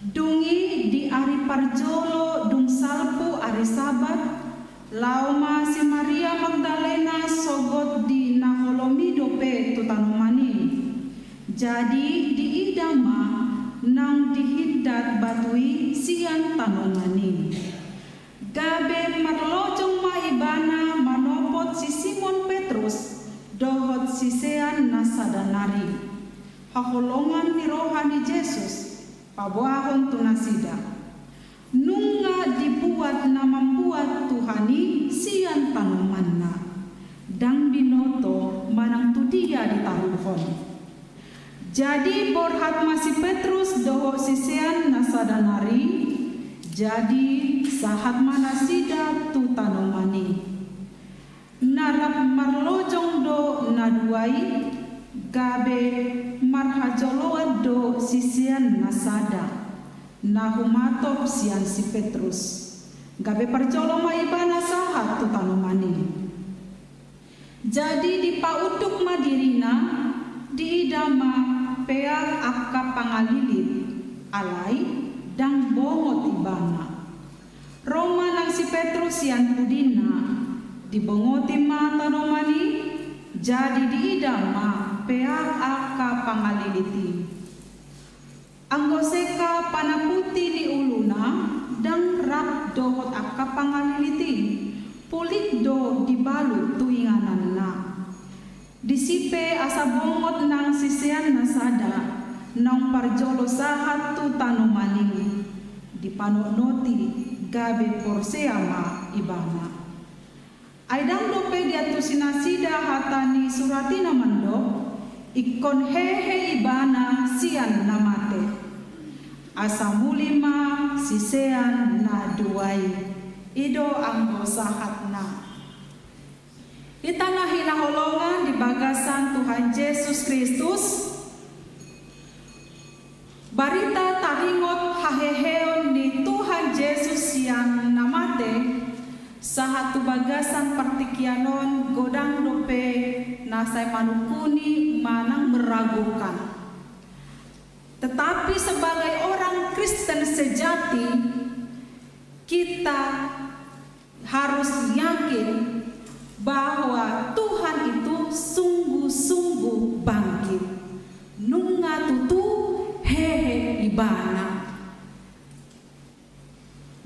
Dung i di ari parjolo dung salpu ari Sabat, laho ma si Maria Magdalena sogot di na holom i dope tu tanoman i. Jadi diida ma naung dihindat batu i sian tanoman i. Gabe marlojong ma ibana manopot si Simon Petrus dohot sisean na sada nari. Haholongan ni roha ni Jesus paboahon tu nasida. Nunga dibuat na mambuat Tuhan i sian tanomanna. Ndang binoto manang tu dia ditaruhon. Jadi borhat ma si Petrus dohot sisean na sada nari, Jadi sahat ma nasida tu tanoman i. Na rap marlojong do na dua i, gabe marhajoloan do sisean na sada, na humatop sian si Petrus. Gabe parjolo ma ibana sahat tu tanoman i. Jadi dipaunduk ma dirina, diida ma peak angka pangalilit, alai ndang bongot ibana. Ro ma nang si Petrus sian pudina, dibongoti ma tanoman i, jadi diida ma peak angka pangalilit i. Anggo seka panaputi ni uluna, ndang rap dohot angka pangalilit i, pulik do dibalut tu ingananna. Disi pe asa bongot nang sisean na sada, naung parjolo sahat tu tanoman i, dipanotnoti, gabe porsea ma ibana. Ai ndang dope diantusi nasida hata ni surat i na mandok, ingkon hehe ibana sian na mate. Asa muli ma sisean na dua i. I do anggo sahatna. Hita na hinaholongan di bagasan Tuhan Jesus Kristus, barita taringot haheheon ni Tuhan Jesus sian na mate, sahat tu bagasan partingkian on godang dope na sai manungkuni manang meragukan. Tetapi sebagai orang Kristen sejati, kita harus yakin bahwa Tuhan itu sungguh-sungguh bangkit. Nunga tutu hehe ibana.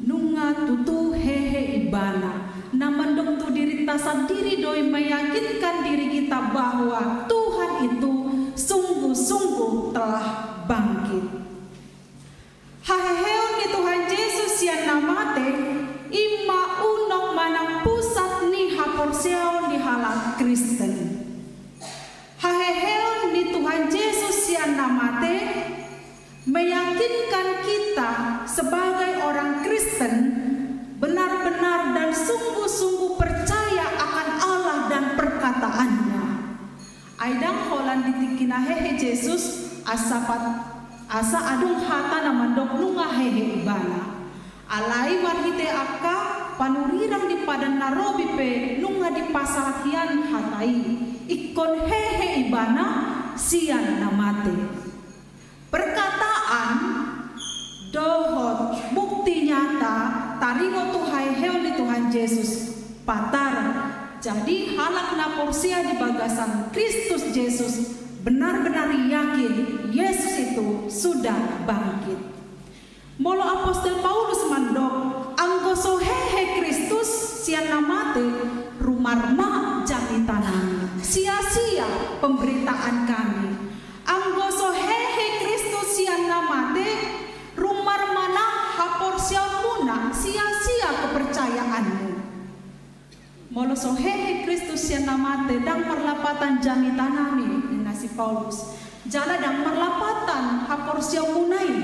Nunga tutu hehe ibana. Na mandok tu dirinta sandiri do i meyakinkan diri kita bahwa Tuhan itu sungguh-sungguh telah bangkit. Haheheon ni Tuhan Jesus sian na mate, i ma unok manang pusat ni haporseaon ni halak Kristen. Haheheon ni Tuhan Jesus sian na mate meyakinkan kita sebagai orang Kristen benar-benar dan sungguh-sungguh percaya akan Allah dan perkataannya. Ai ndang holan di tingki na hehe Jesus, asa pat-, asa adong hata na mandok nunga hehe ibana. Alai marhite angka panurirang di Padan na Robi pe nunga dipasahat hian hata i, ingkon hehe ibana sian na mate. Perkataan dohot bukti nyata taringot tu haheheon ni Tuhan Jesus patar. Jadi halak na porsea di bagasan Kristus Jesus benar-benar yakin Yesus itu sudah bangkit. Molo apostel Paulus mandok, anggo so hehe Kristus sian na mate, rumar ma jamitanami, sia-sia pemberitaan kami. Anggo so hehe Kristus sian na mate, rumar ma nang haporseaonmuna, sia-sia kepercayaanmu. Molo so hehe Kristus sian na mate, ndang marlapatan jamitanami, ninna si Paulus. Jala ndang marlapatan haporseaonmuna i.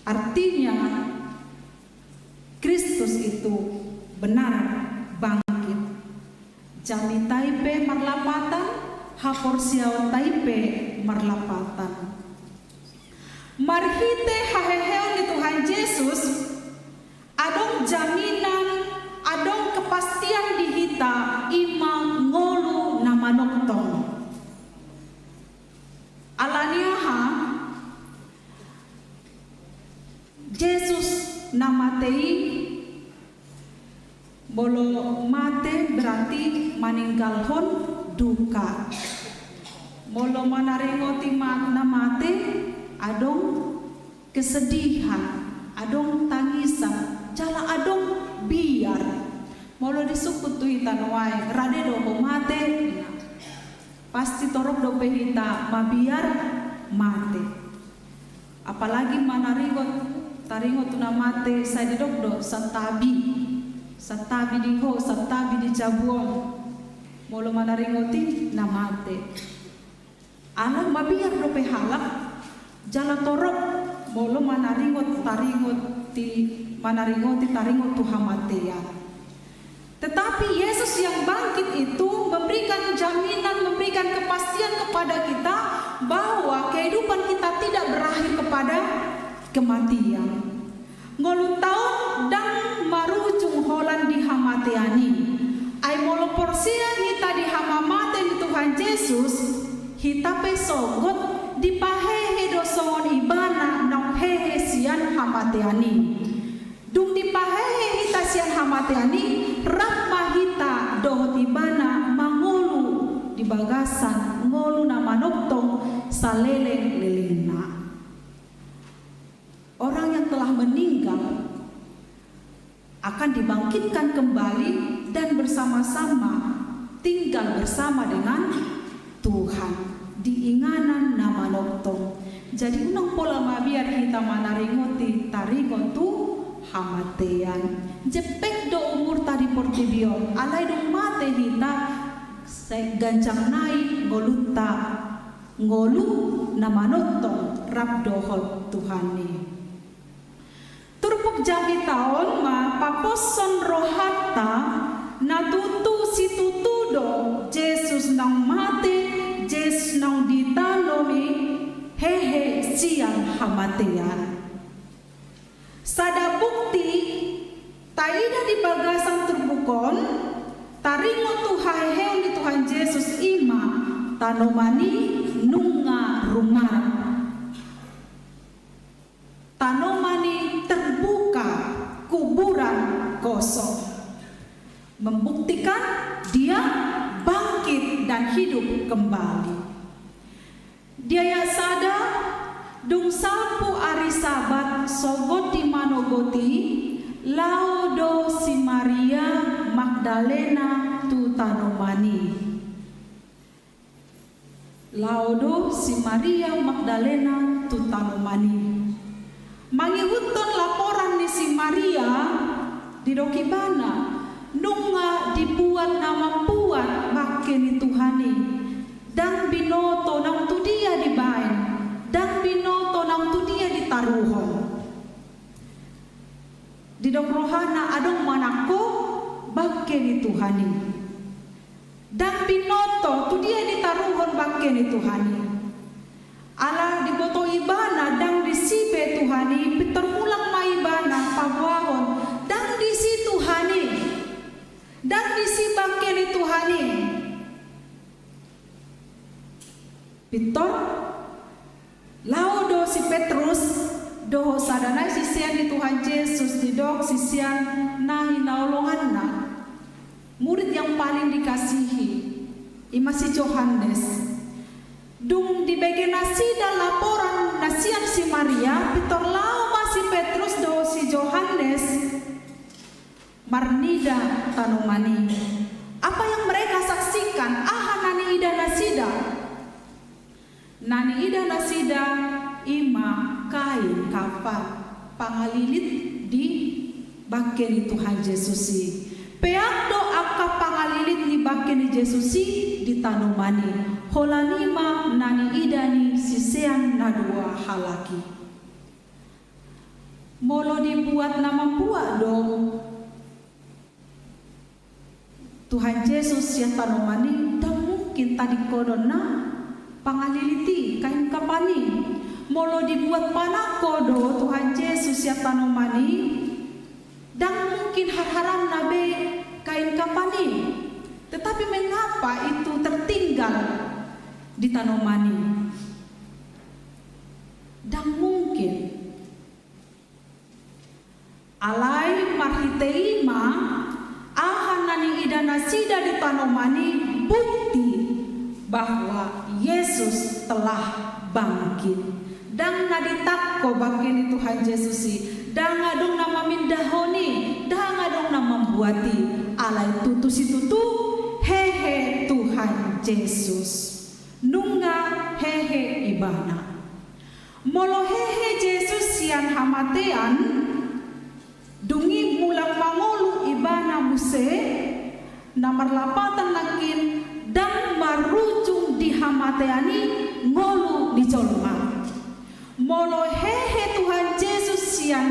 Artinya, Kristus itu benar bangkit. Jamita i pe marlapatan, haporseaonta i pe marlapatan. Marhite haheheon ni Tuhan Jesus, adong jaminan, adong kepastian di hita, i ma ngolu na manongtong. Alani aha? Jesus na mate i, molo mate berarti maninggalhon duka. Molo manaringoti ma-, na mate, adong kesedihan, adong tangisan, jala adong biar. Molo disungkun tu hita nuaeng, rade do ho mate, ninna. Pasti torop dope hita mabiar mate. Apalagi manaringot, taringot tu na mate, sai didok do santabi. Santabi di ho, santabi di jabu on. Molo manaringoti na mate. Ala mabiar dope halak, Jala torop molo manaringot taringot di, manaringoti taringot tu hamatean. Tetapi Yesus yang bangkit itu memberikan jaminan, memberikan kepastian kepada kita bahwa kehidupan kita tidak berakhir kepada kematian. Ngolunta on ndang marujung holan di hamatean i. Ai molo porsea hita di hamamate ni Tuhan Jesus, hita pe sogot dipahehe do songon Ibana naung hehe sian hamatean i. Dung dipahehe hita sian hamatean i, rap ma hita dohot Ibana mangolu di bagasan ngolu na manongtong saleleng-lelengna. Orang yang telah meninggal akan dibangkitkan kembali dan bersama-sama tinggal bersama dengan Tuhan di inganan na manongtong. Jadi unang pola mabiar hita manaringoti taringot tu hamatean. Jempek do umurta di portibi on, alai dung mate hita, sai ganjang nai ngolunta, ngolu na manongtong rap dohot Tuhan i. Turpuk jamita on ma paposhon rohanta na tutu situtu do Jesus naung mate, Jesus naung ditanomi hehe sian hamatean. Sada bukti taida di bagasan turpuk on, taringot tu haheheon ni Tuhan Jesus i ma tanoman i nunga rumar. Tanoman i terbuka, kuburan kosong. Membuktikan Dia bangkit dan hidup kembali. Di ayat sada, dung salpu ari Sabat sogot dimanogot i, laho do si Maria Magdalena tu tanoman i. Laho do si Maria Magdalena tu tanoman i. Mangihuthon laporan ni si Maria, didok ibana, nunga dibuat na mambuat bangke ni Tuhan i. Ndang binoto naung tu dia dibaen, ndang binoto naung tu dia ditaruhon. Didok rohana adong ma nangko bangke ni Tuhan i. Ndang binoto tu dia ditaruhon bangke ni Tuhan i. Ala diboto ibana ndang disi be Tuhan i, pintor mulak ma ibana paboahon, ndang disi Tuhan i. Ndang disi bangke ni Tuhan i. Pintor laho do si Petrus dohot sada nai sisean ni Tuhan Jesus, didok sisean na hinaholonganna. Murid yang paling dikasihi i ma si Johannes. Dung dibege nasida laporan na sian si Maria, pintor laho ma si Petrus dohot si Johannes marnida tanoman i. Apa yang mereka saksikan? Aha na niida nasida? Na niida nasida i ma kain kafan, pangalilit di bangke ni Tuhan Jesus i. Peak do angka pangalilit ni bangke ni Jesus i di tanoman i. Holan i ma na niida ni sisean na dua halak i. Molo dibuat na mambuat do Tuhan Jesus sian tanoman i, ndang mungkin tadingkononna pangalilit i, kain kafan i. Molo dibuat panangko do Tuhan Jesus sian tanoman i, ndang mungkin harharanna be kain kafan i. Tetapi mengapa itu tertinggal di tanoman i? Ndang mungkin. Alai marhite i ma, aha na niida nasida di tanoman i bukti bahwa Yesus telah bangkit. Ndang na ditangko bangke ni Tuhan Jesus i, ndang adong na mamindahon i, ndang adong na mambuat i, alai tutu situtu hehe Tuhan Jesus. Nunga hehe ibana. Molo hehe Jesus sian hamatean, dung i mulak mangolu ibana muse, na marlapatan nangkin ndang marujung di hamatean i ngolu ni jolma. Molo hehe Tuhan Jesus sian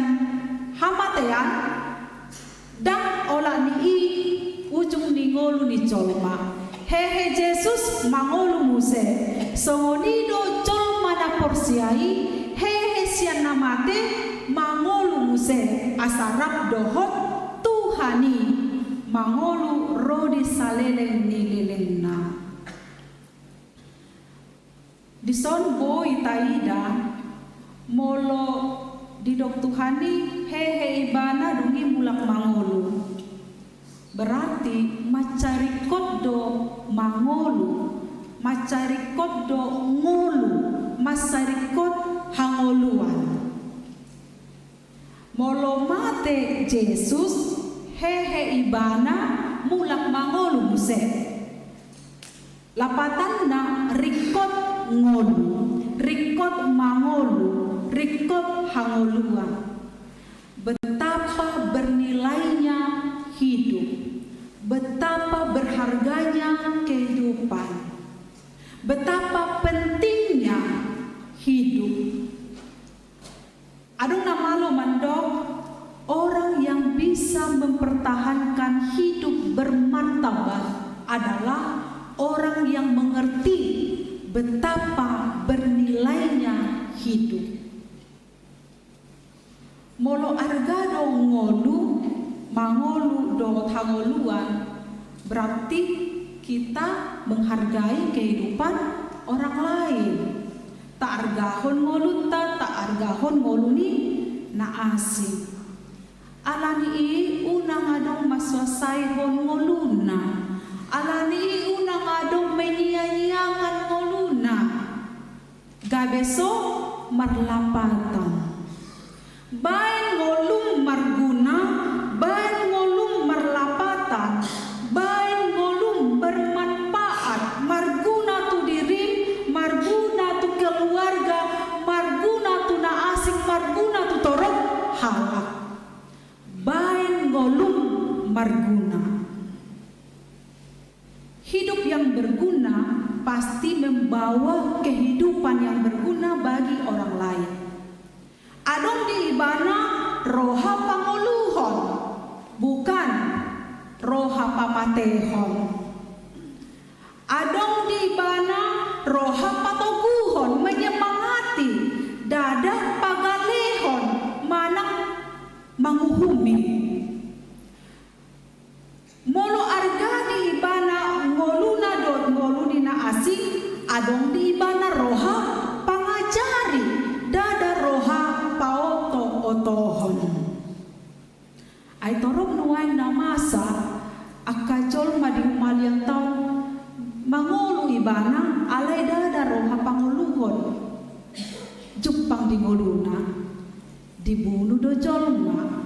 hamatean, ndang olat ni i ujung ni ngolu ni jolma. Hehe Jesus mangolu muse. Songon i do jolma na porsea i, hehe sian na mate mangolu muse, asa rap dohot Tuhan i mangolu ro di saleleng ni lelengna. Dison boi taida, molo didok Tuhan i hehe ibana dung i mulak mangolu, berarti mansai ringkot do mangolu, mansai ringkot do ngolu, mansai ringkot hangoluan. Molo mate Jesus, hehe ibana mulak mangolu muse. Lapatanna ringkot ngolu, ringkot mangolu, ringkot hangoluan. Betapa bernilainya hidup, betapa berharganya kehidupan, betapa pentingnya hidup. Adong na malo mandok, orang yang bisa mempertahankan hidup bermartabat adalah orang yang mengerti betapa bernilainya hidup. Molo arga do ngolu, mangolu dohot hangoluan, berarti kita menghargai kehidupan orang lain. Taargahon ngolunta, taargahon ngolu ni na asing. Alani i unang adong mansuansaihon ngoluna. Alani i unang adong menyia-nyiakan ngoluna. Gabe so marlapatan. Baen ngolum marguna, baen ngolum marlapatan, baen ngolum bermanfaat, marguna tu dirim, marguna tu keluarga, marguna tu na asing, marguna tu torop halak. Baen ngolum marguna. Hidup yang berguna pasti membawa kehidupan yang berguna bagi orang lain. Adong di ibana roha pangoluhon, bukan roha pamatehon. Adong di ibana roha patoguhon, menyemangati, ndada pagalehon manang manguhumi. Molo arga di ibana ngoluna dohot ngolu ni na asing, adong di ibana roha pangajari, ndada roha paoto-otohon. Ai torop nuaeng na masa, angka jolma di humaliang ta on mangolu ibana, alai ndada roha pangoluhon. Jumpang di ngoluna, dibunu do jolma.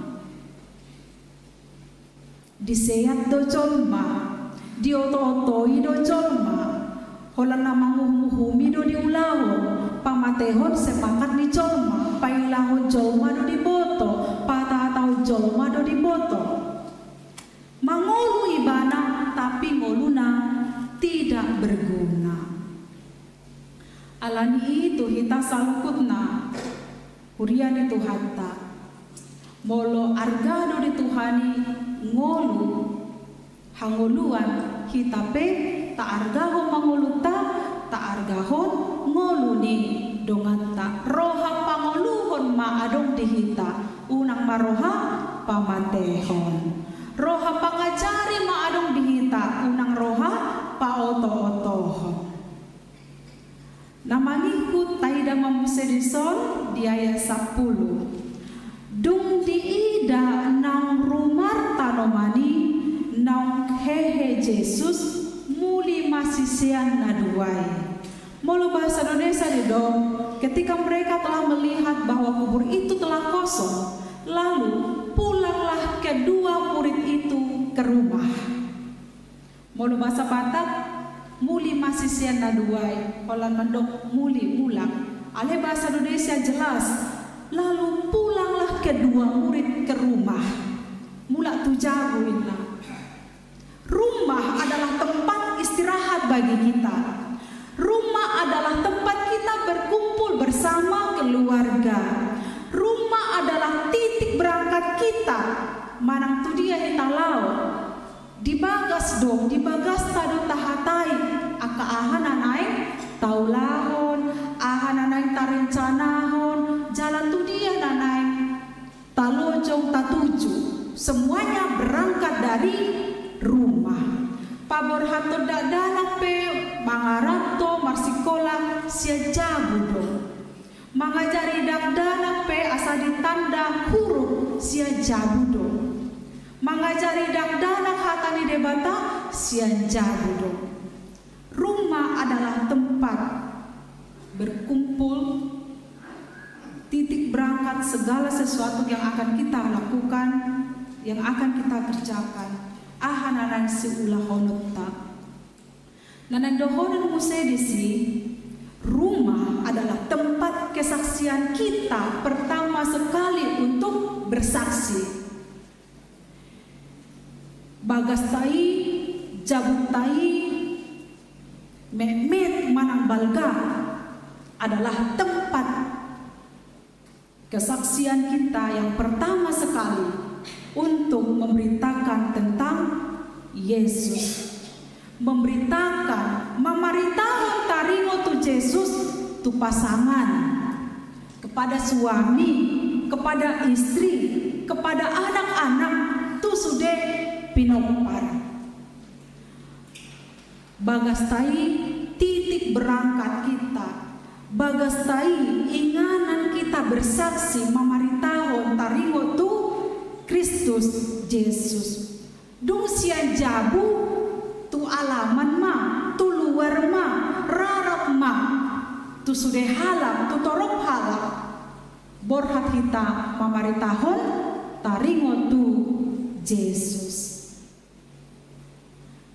Diseat do jolma, dioto-otoi do jolma, holan na manguhum-uhumi do diulahon, pamatehon sepakat ni jolma, pailahon jolma do diboto, patahatahon jolma do diboto. Mangolu ibana, tapi ngoluna tidak berguna. Alani i tu hita saluhutna, huria ni Tuhanta. Molo arga do di Tuhan i ngolu, hangoluan, hita pe taargahon ma ngolunta, taargahon ngolu ni donganta. Roha pangoluhon ma adong di hita, unang ma roha pamatehon. Roha pangajari ma adong di hita, unang roha paoto-otohon. Na mangihut taida ma muse dison di ayat sampulu. Dung diida naung rumar tanoman i, naung hehe Jesus, muli ma sisean na dua i. Molo bahasa Indonesia didok, ketika mereka telah melihat bahwa kubur itu telah kosong, lalu pulanglah kedua murid itu ke rumah. Molo bahasa Batak, muli ma sisean na dua i, holan mandok muli, mulak. Alai bahasa Indonesia jelas, lalu pulanglah kedua murid ke rumah. Mulak tu jabu inna. Rumah adalah tempat istirahat bagi kita. Rumah adalah tempat kita berkumpul bersama keluarga. manang tu dia hita laho. Di bagas do, di bagasta do tahatai angka aha na naeng taulahon, aha na naeng tarencanahon, jala tu dia na naeng talojong, tatuju. Semuanya berangkat dari rumah. Paborhaton dakdanak pe mangaranto marsikola sian jabu do. Mangajari dakdanak pe asa ditanda huruf sian jabu do. Mangajari dakdanak hata ni Debata sian jabu do. Rumah adalah tempat berkumpul, titik berangkat segala sesuatu yang akan kita lakukan, yang akan kita kerjakan. Aha na naeng siulahononta. Na naeng dohonon muse disi, rumah adalah tempat kesaksian kita pertama sekali untuk bersaksi. Bagasta i, jabuta i, metmet manang balga adalah tempat kesaksian kita yang pertama sekali untuk memberitakan tentang Yesus. Memberitakan, mamaritahon taringot tu Jesus, tu pasangan, kepada suami, kepada istri, kepada anak-anak, tu sude pinompar. Bagasta i titik berangkat kita. Bagasta i inganan kita bersaksi mamaritahon taringot tu Kristus Jesus. Dung sian jabu, tu alaman ma, tu luar ma, rarap ma, tu sude halak, tu torop halak, borhat hita mamaritahon taringot tu Jesus.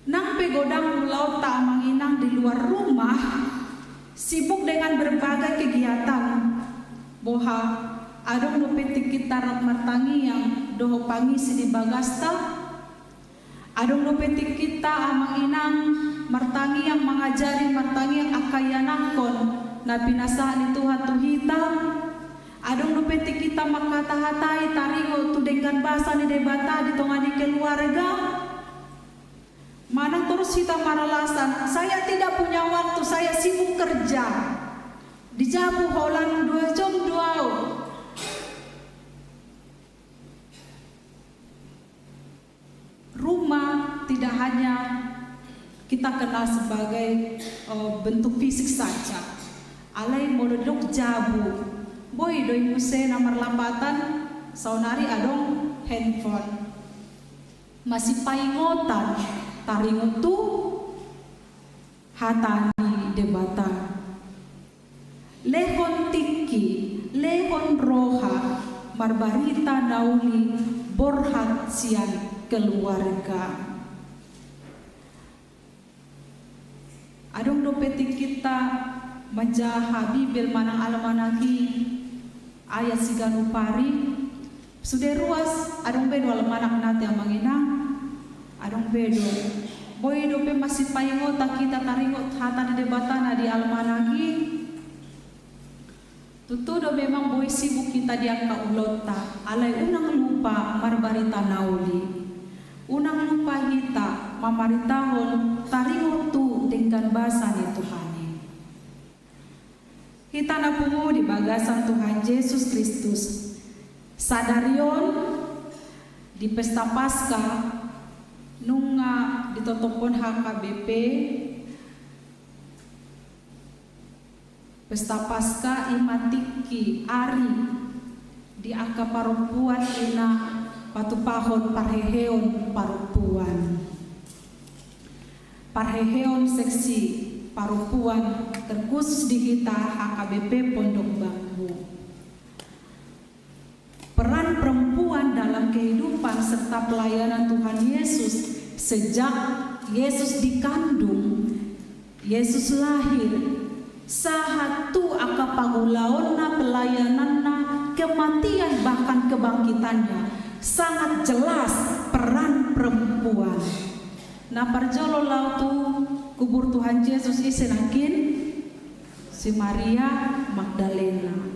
Nang pe godang ulaonta amang inang di luar rumah, sibuk dengan berbagai kegiatan. Boha, adong dope tingkinta rap martangiang dohot pangisi di bagasta. Adong dope tingkinta amang inang martangiang mangajari, martangiang angka ianakhon na pinasahat ni Tuhan tu hita. Adong dope tingkinta mangkatahatai taringot tu denggan basa ni Debata di tonga ni keluarga. Manang torus hita maralasan, saya tidak punya waktu, saya sibuk kerja. Di jabu holan dua jom do au. Rumah tidak hanya kita kenal sebagai, eh, bentuk fisik saja. Alai molo didok jabu, boi do i muse na marlapatan, saonari adong handphone. Masipaingotan taringot tu hata ni Debata. Lehon tingki, lehon roha, marbarita na uli borhat sian keluarga. Adong dope tingkinta manjaha Bibel manang almanak i, ayat siganup ari, sude ruas, adong be do almanak nate amang inang, adong be do. Boi dope masipaingotan hita taringot hata ni Debata na di almanak i. Tutu do memang boi sibuk hita di angka ulaonta, alai unang lupa marbarita na uli. Unang lupa hita mamaritahon taringot tu denggan basa ni Tuhan i. Hita na pungu di bagasan Tuhan Jesus Kristus. Sadari on di pesta Paskah, nunga ditotophon H K B P, pesta Paskah i ma tingki ari di angka parompuan i na patupahon parheheon parompuan. Parheheon seksi parompuan terkhusus di hita H K B P Pondok Bambu. Peran perempuan dalam kehidupan serta pelayanan Tuhan Yesus sejak Yesus dikandung, Yesus lahir, sahat tu angka pangulaonna, pelayananna, kematian bahkan kebangkitannya, sangat jelas peran perempuan. Na parjolo laho tu kubur Tuhan Jesus ise nangkin? Si Maria Magdalena.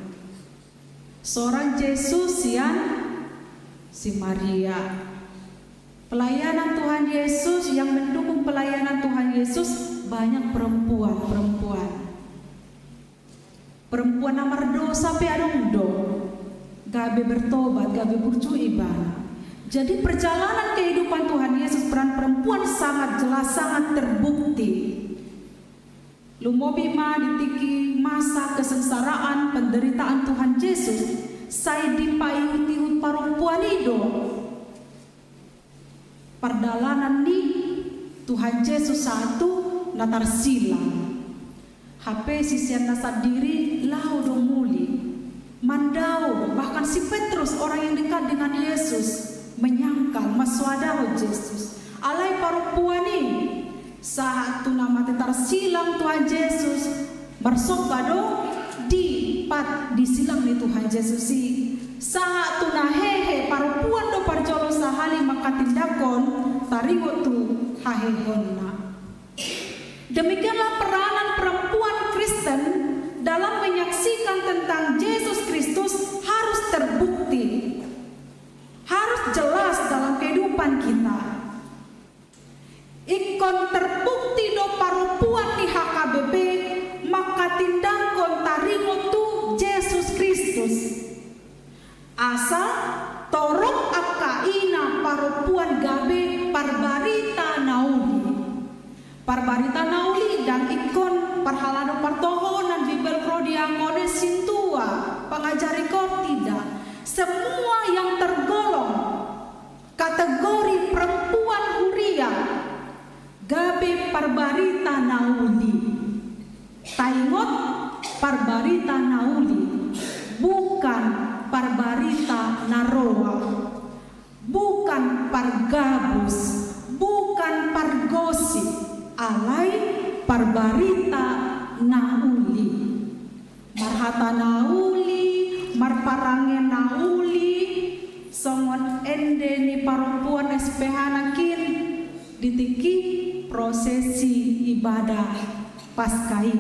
Soran Jesus sian si Maria. Pelayanan Tuhan Yesus, yang mendukung pelayanan Tuhan Yesus banyak perempuan-perempuan. Perempuan na mardosa pe adong do, gabe bertobat, gabe burju ibana. Jadi perjalanan kehidupan Tuhan Yesus, peran perempuan sangat jelas, sangat terbukti. Lumobi ma di tingki masa kesengsaraan, penderitaan Tuhan Yesus, sai dipaihut-ihut parompuan i do. Pardalanan ni Tuhan Yesus sahat tu na tarsilang. Hape siseanna sandiri laho do muli. Mandao, bahkan si Petrus, orang yang dekat dengan Yesus, menyangkal, mansoadahon Yesus. Alai parompuan i, sahat tu na mate tarsilang Tuhan Yesus, marsomba do di pat di silang ni Tuhan Yesus i. Sahat tu na hehe, parompuan do parjolo sahali manghatindanghon taringot tu haheheonna. Demikianlah peranan perempuan Kristen dalam menyaksikan tentang Yesus Kristus harus terbukti, harus jelas dalam kehidupan kita. Ingkon terbukti do parompuan ni H K B P manghatindanghon taringot tu Yesus Kristus. Asa torop angka ina parompuan gabe parbarita na uli. Parbarita na uli ndang ingkon parhalado partohonan, Bibel ro diakone sintua, pangajari kor, tidak. Semua yang tergolong kategori perempuan huria gabe parbarita na uli. Taingot, parbarita na uli, bukan parbarita na roa, bukan pargabus, bukan pargosip, alai parbarita na uli. Marhata na uli, marparange na uli, songon ende ni parompuan S P H nangkin di tingki prosesi ibadah Paskah i.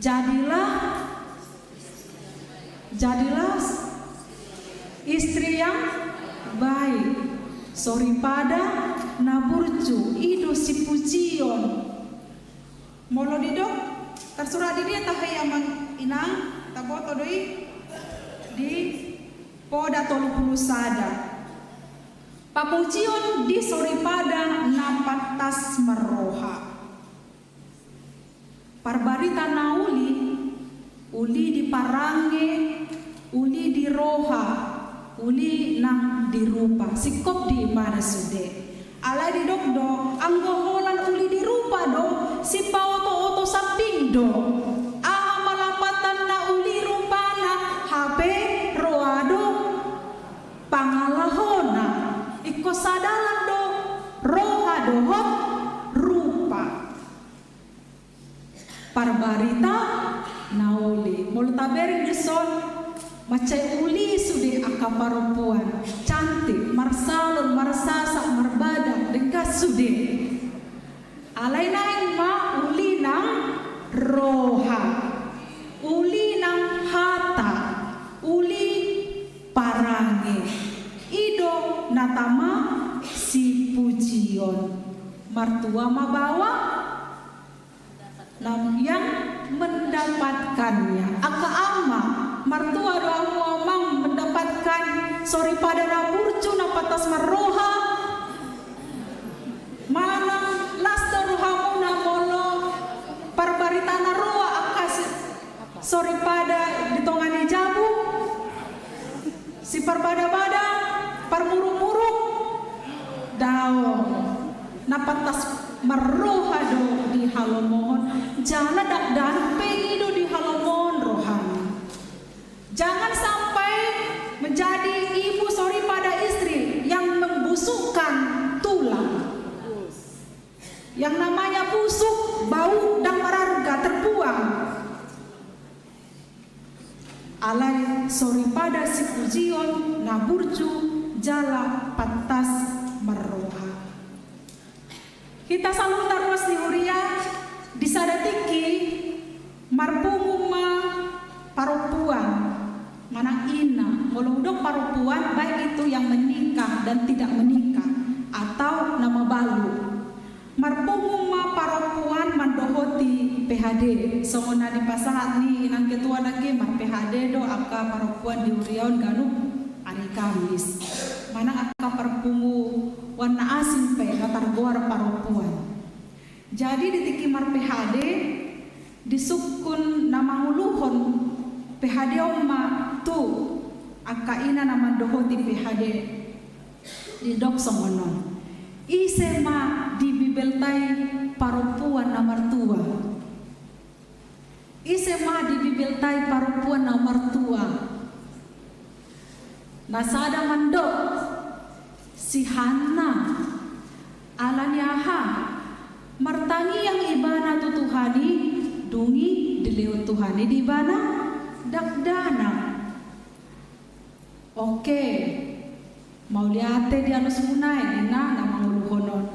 Jadilah, jadilah istri yang baik, soripada na burju, i do sipujion. Molo didok, tarsurat di dia tahe, amang inang, taboto do i di poda tolu pulu sada. Pamujion di soripada na pantas marroha. Parbarita na uli, uli di parange, uli di roha, uli nang di rupa. Singkop di ibana sude. Alai didok do, anggo holan uli di rupa do, sipaoto-oto sambing do. Aha ma lapatanna uli rupana, hape roha do pangalahona. Ingkon sadalan do roha dohot rupa. Parbarita na uli. Molo tabereng dison, mansai uli sude angka parompuan. Cantik, marsalon, marsasak, marbadan, denggan sude. Alai naeng ma uli nang roha, uli nang hata, uli parange. I do na tama sipujion. Martua ma baoa na yang mendapatkannya. Angka ama, martua do hamu amang mendapatkan soripada na burju, na pantas marroha. Manang las do rohamuna molo parbarita na roa angka si-, soripada di tonga ni jabu. Siparbadabada, parmurukmuruk, daong. Na pantas marroha do dihalomohon, jala dakdanak pe i do dihalomohon rohana. Jangan sampai menjadi ibu soripada istri yang membusukkan tulang. Yang namanya busuk, bau, ndang mararga, terbuang. Alai soripada sipujion na burju jala pantas marroha. Hita saluhutna ruas ni huria, di sada tingki marpungu ma parompuan manang ina. Molo hudok parompuan, baik itu yang menikah menikah dan tidak menikah, atau na mabalu. Marpungu ma parompuan mandohoti P H D, songon na dipasahat ni inang ketua nangkin, mar-P H D do angka parompuan di huria on ganup ari Kamis. Manang angka parpunguan na asing pe na targoar parompuan. Jadi di tingki mar-P H D, disungkun na manguluhon P H D on ma tu angka ina na mandohoti P H D, didok songon on: Ise ma di Bibelta i parompuan na martua? Ise ma di Bibelta i parompuan na martua? Na sada mandok, si Hanna. Ala ni aha? Martangiang ibana tu Tuhan i, dung i dilehon Tuhan i di ibana dakdanak. Oke. Mauliate di alusmuna, ninna na manguluhon on.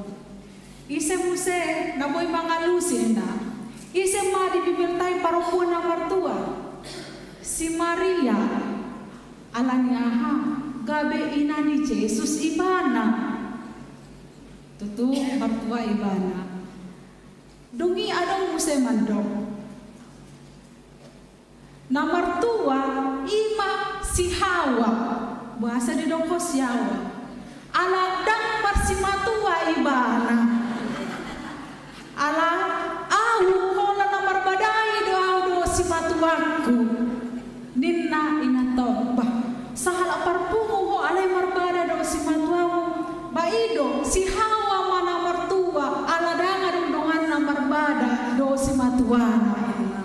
Ise muse na boi mangalusi, ninna? Ise ma di Bibelta i parompuan na martua? Si Maria. Ala ni aha? Gabe ina ni Jesus ibana. Tutu martua ibana. Dung i adong muse mandok, na martua i ma si Hawa. Boasa didok ho si Hawa? Ala ndang marsimatua ibana. Ala ahu holan na marbadai do ahu dohot simatuangku, ninna inanta on. Bah, sahalak parpungu ho alai marbada dohot simatuamu? Ba i do, si Hawa ma na martua, ala ndang adong donganna marbada dohot simatuana, ninna.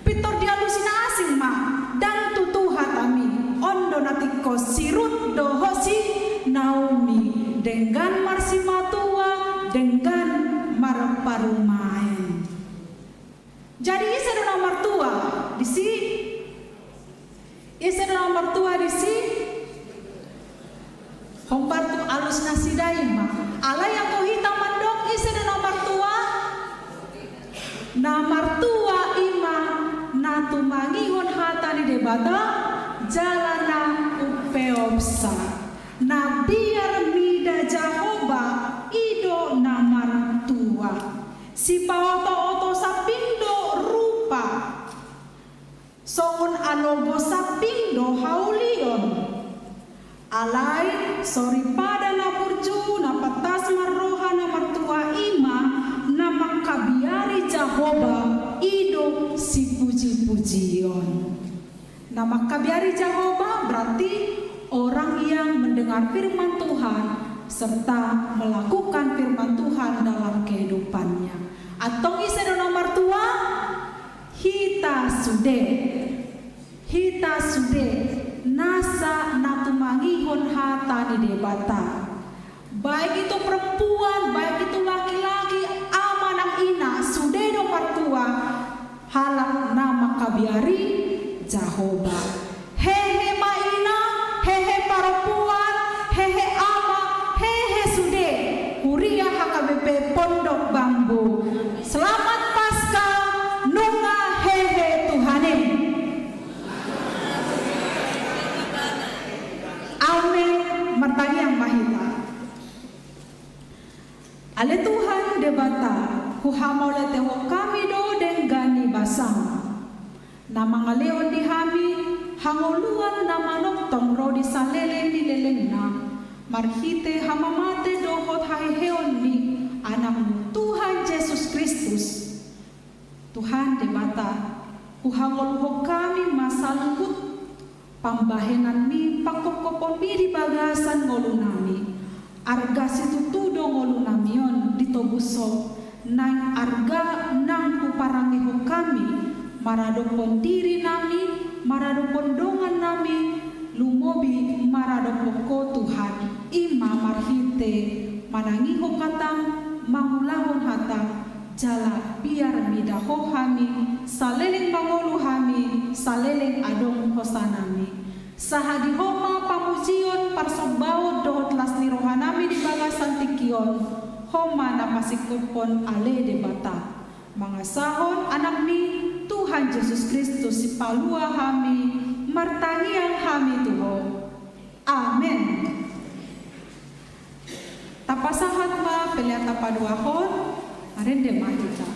Pintor dialusi na asing ma, ndang tutu hatami. On do na tingkos si Rut dohot si Naomi, denggan marsimatua, denggan marparumaen. Jadi ise do na martua disi? Ise do na martua disi? Hombar tu alus nasida i ma. Alai anggo hita mandok ise do na martua? Na martua i ma na tumangihon hata ni Debata jala na umpeopsa. Na biar mida Jahowa i do na martua. Sipaotooto sambing do rupa. Songon anogo sambing do haulion. Alai soripada na burju, na pantas marroha na martua i ma na mangkabiari Jahowa, i do sipujipujion. Na mangkabiari Jahowa berarti orang yang mendengar firman Tuhan serta melakukan firman Tuhan dalam kehidupannya. Antong ise do na martua? Hita sude. Hita sude nasa na tumangihon hata ni Debata. Baik itu perempuan, baik itu laki-laki, ama nang ina, sude do martua halak na mangkabiari Jahowa. Hehe ma ina, hehe parompuan, hehe ama, hehe sude, huria H K B P Pondok Bambu. Selamat Paskah, nunga hehe Tuhan i. Amen. Martangiang ma hita. Ale Tuhan Debata, huhamauliatehon hami do denggan ni basaM, na mangalehon di hami hangoluan na manongtong ro di saleleng ni lelengna, marhite hamamate dohot haheheon ni AnakMu Tuhan Jesus Kristus. Tuhan Debata, huhangoluhon hami ma saluhut pambahenanMi, pangkopkopon-Mi di bagasan ngolunami. Arga situtu do ngolunami on ditobus Ho, naeng arga nang huparangehon hami maradophon dirinami, maradophon dongannami, lumobi maradophon Ho Tuhan, i ma marhite manangihon hataM, mangulahon hataM, jala biar mida Ho hami, saleleng mangolu hami, saleleng adong hosanami. Sahat di Ho ma pamujion, parsombaon dohot las ni rohanami di bagasan tingki on, Ho ma na pasingkophon ale Debata. Mangasahon AnakMi Tuhan Jesus Kristus Sipalua hami, martangiang hami tu Ho. Amen. pelean tapaduahon, marende ma hita.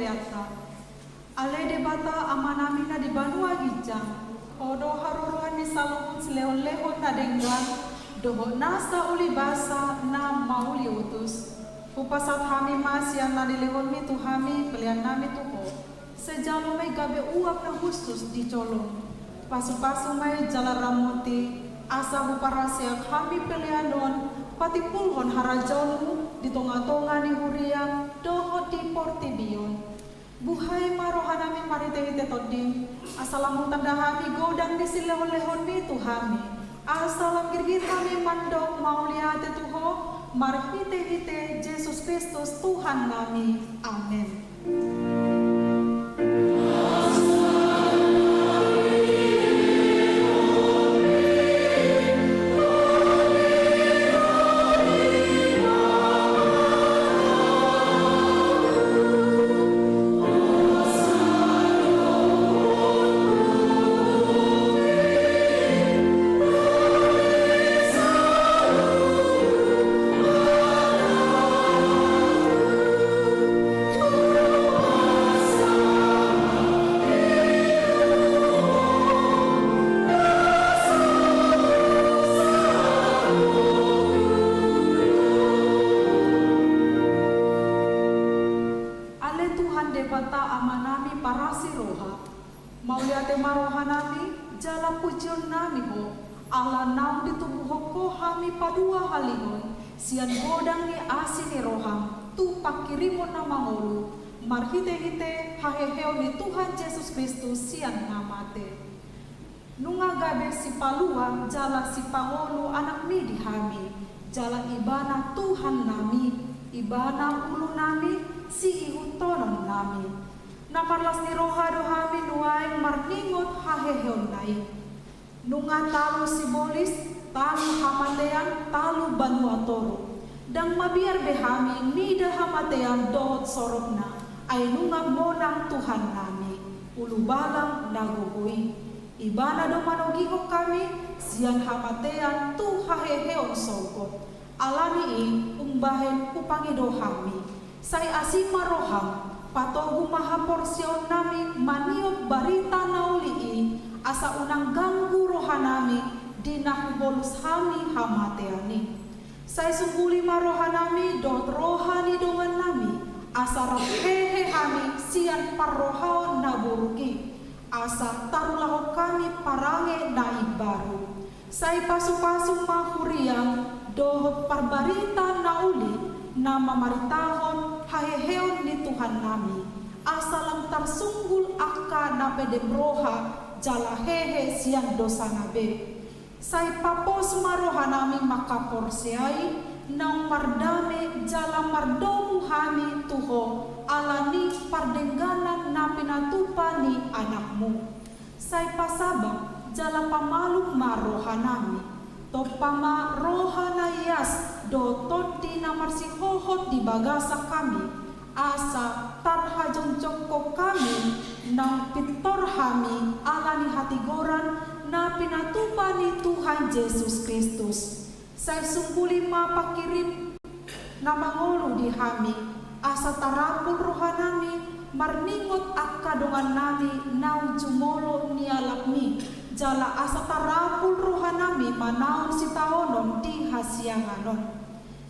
peleanta. Ale Debata Amanami na di banua ginjang, Ho do haroroan ni saluhut silehonlehon na denggan dohot nasa ulibasa na mauliutus. Hupasahat hami ma sian na nilehonMi tu hami peleannami tu Ho. Sai jalo ma i gabe uap na hushus di jolom. Pasupasu ma i jala ramoti, asa huparhaseang hami pelean on patimbulhon harajaonMu di tongatonga ni huria dohot di portibi on. Buhai ma rohanami marhitehite TondiM, asa lam hutanda hami godang ni silehonlehonMi tu hami, asa lam girgir hami mandok mauliate tu Ho, marhitehite Jesus Kristus Tuhannami. Amen. Ale Tuhan Debata Amanami parasi roha, mauliate ma rohanami jala pujionnami Ho, ala naung ditubuhon Ho hami paduahalihon sian godang ni asi ni rohaM tu pangkirimon na mangolu, marhitehite haheheon ni Tuhan Jesus Kristus sian na mate. Nunga gabe sipalua jala sipangolu AnakMi di hami, jala Ibana Tuhannami, Ibana ulunami, siihuthononnami. Na marlas ni roha do hami nuaeng marningot haheheonna i. Nunga talu sibolis, talu hamatean, talu banua toru. Ndang mabiar be hami mida hamatean dohot soropna, ai nunga monang Tuhannami, Ulubalang na gogo i. Ibana do manogihon hami sian hamatean tu haheheon sogot. Ala ni i umbahen hupangido hami. Sai asi ma rohaM, patogu ma haporseaonnami maniop barita na uli i, asa unang ganggu rohanami di na hubolus hami hamatean i. Sai sungguli ma rohanami dohot roha ni dongannami, asa rap hehe hami sian parrohaon na buruk i, asa tarulahon hami parange na imbaru. Sai pasupasu ma huriaM dohot parbarita na uli na mamaritahon haheheon ni Tuhannami, asa lam tarsunggul angka na pedem roha jala hehe sian dosana be. Sai papos ma rohanami mangkaporseai, naung mardame jala mardomu hami tu Ho ala ni pardengganan na pinatupa ni AnakMu. Sai pasabam jala pamalum ma rohanami. Tompa ma roha na ias dohot tondi na marsihohot di bagasan hami, asa tarhajongjongkon hami naung pintor hami ala ni hatigoran na pinatupa ni Tuhan Jesus Kristus. Sai sungguli ma pangkirim na mangolu di hami, asa tarapul rohanami marningot angka dongannami naung jumolo nialapmi, jala asa tarapul rohanami manaon sitaonon di hasiangan on.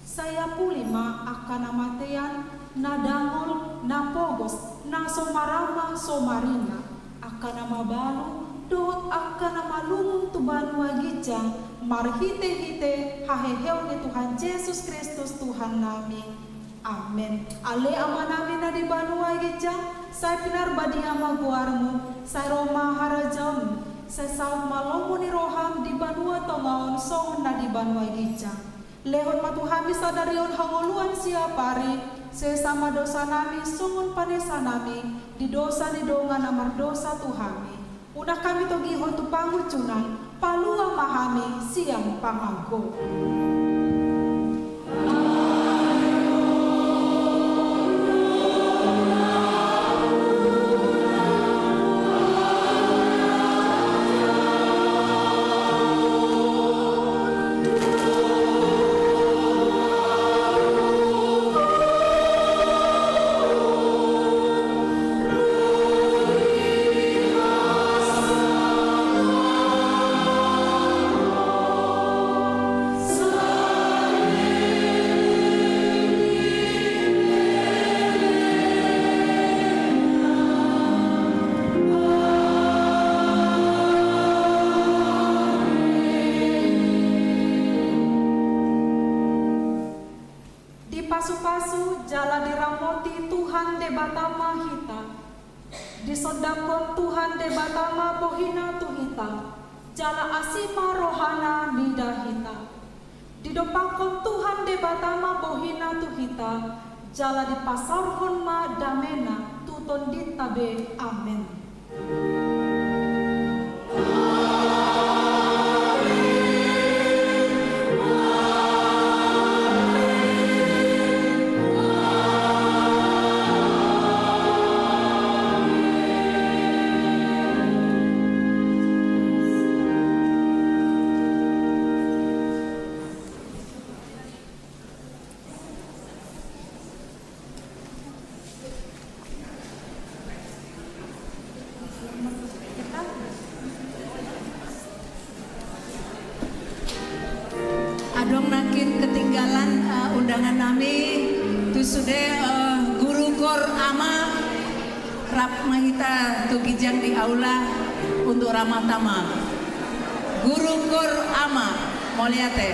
Sai apuli ma angka na matean, na dangol, na pogos, na so marama so marina, angka na mabalu dohot angka na malungun tu banua ginjang, marhitehite haheheon ni Tuhan Jesus Kristus Tuhannami. Amen. Ale Amanami na di banua ginjang, sai pinarbadia ma goarMu, sai ro ma harajaonMu, sai saut ma lomo ni rohaM di banua tonga on songon na di banua ginjang. Lehon ma tu hami sadari on hangoluan siapari, sesa ma dosanami songon panesanami di dosa ni dongan na mardosa tu hami. Unang hami togihon tu pangunjunan, palua ma hami sian pangago. Jala diramoti Tuhan Debata ma hita. Disondangkon Tuhan Debata ma bohina tu hita, jala asi ma rohana mida hita. Didompakkon Tuhan Debata ma bohina tu hita, jala dipasaorhon ma damena tu tondinta be. Amen. Adong nangkin ketinggalan, eh, undangan nami, tu sude, eh, guru koor ama, rap ma hita tu ginjang di aula untuk ramah tamah. Guru koor ama, mauliate.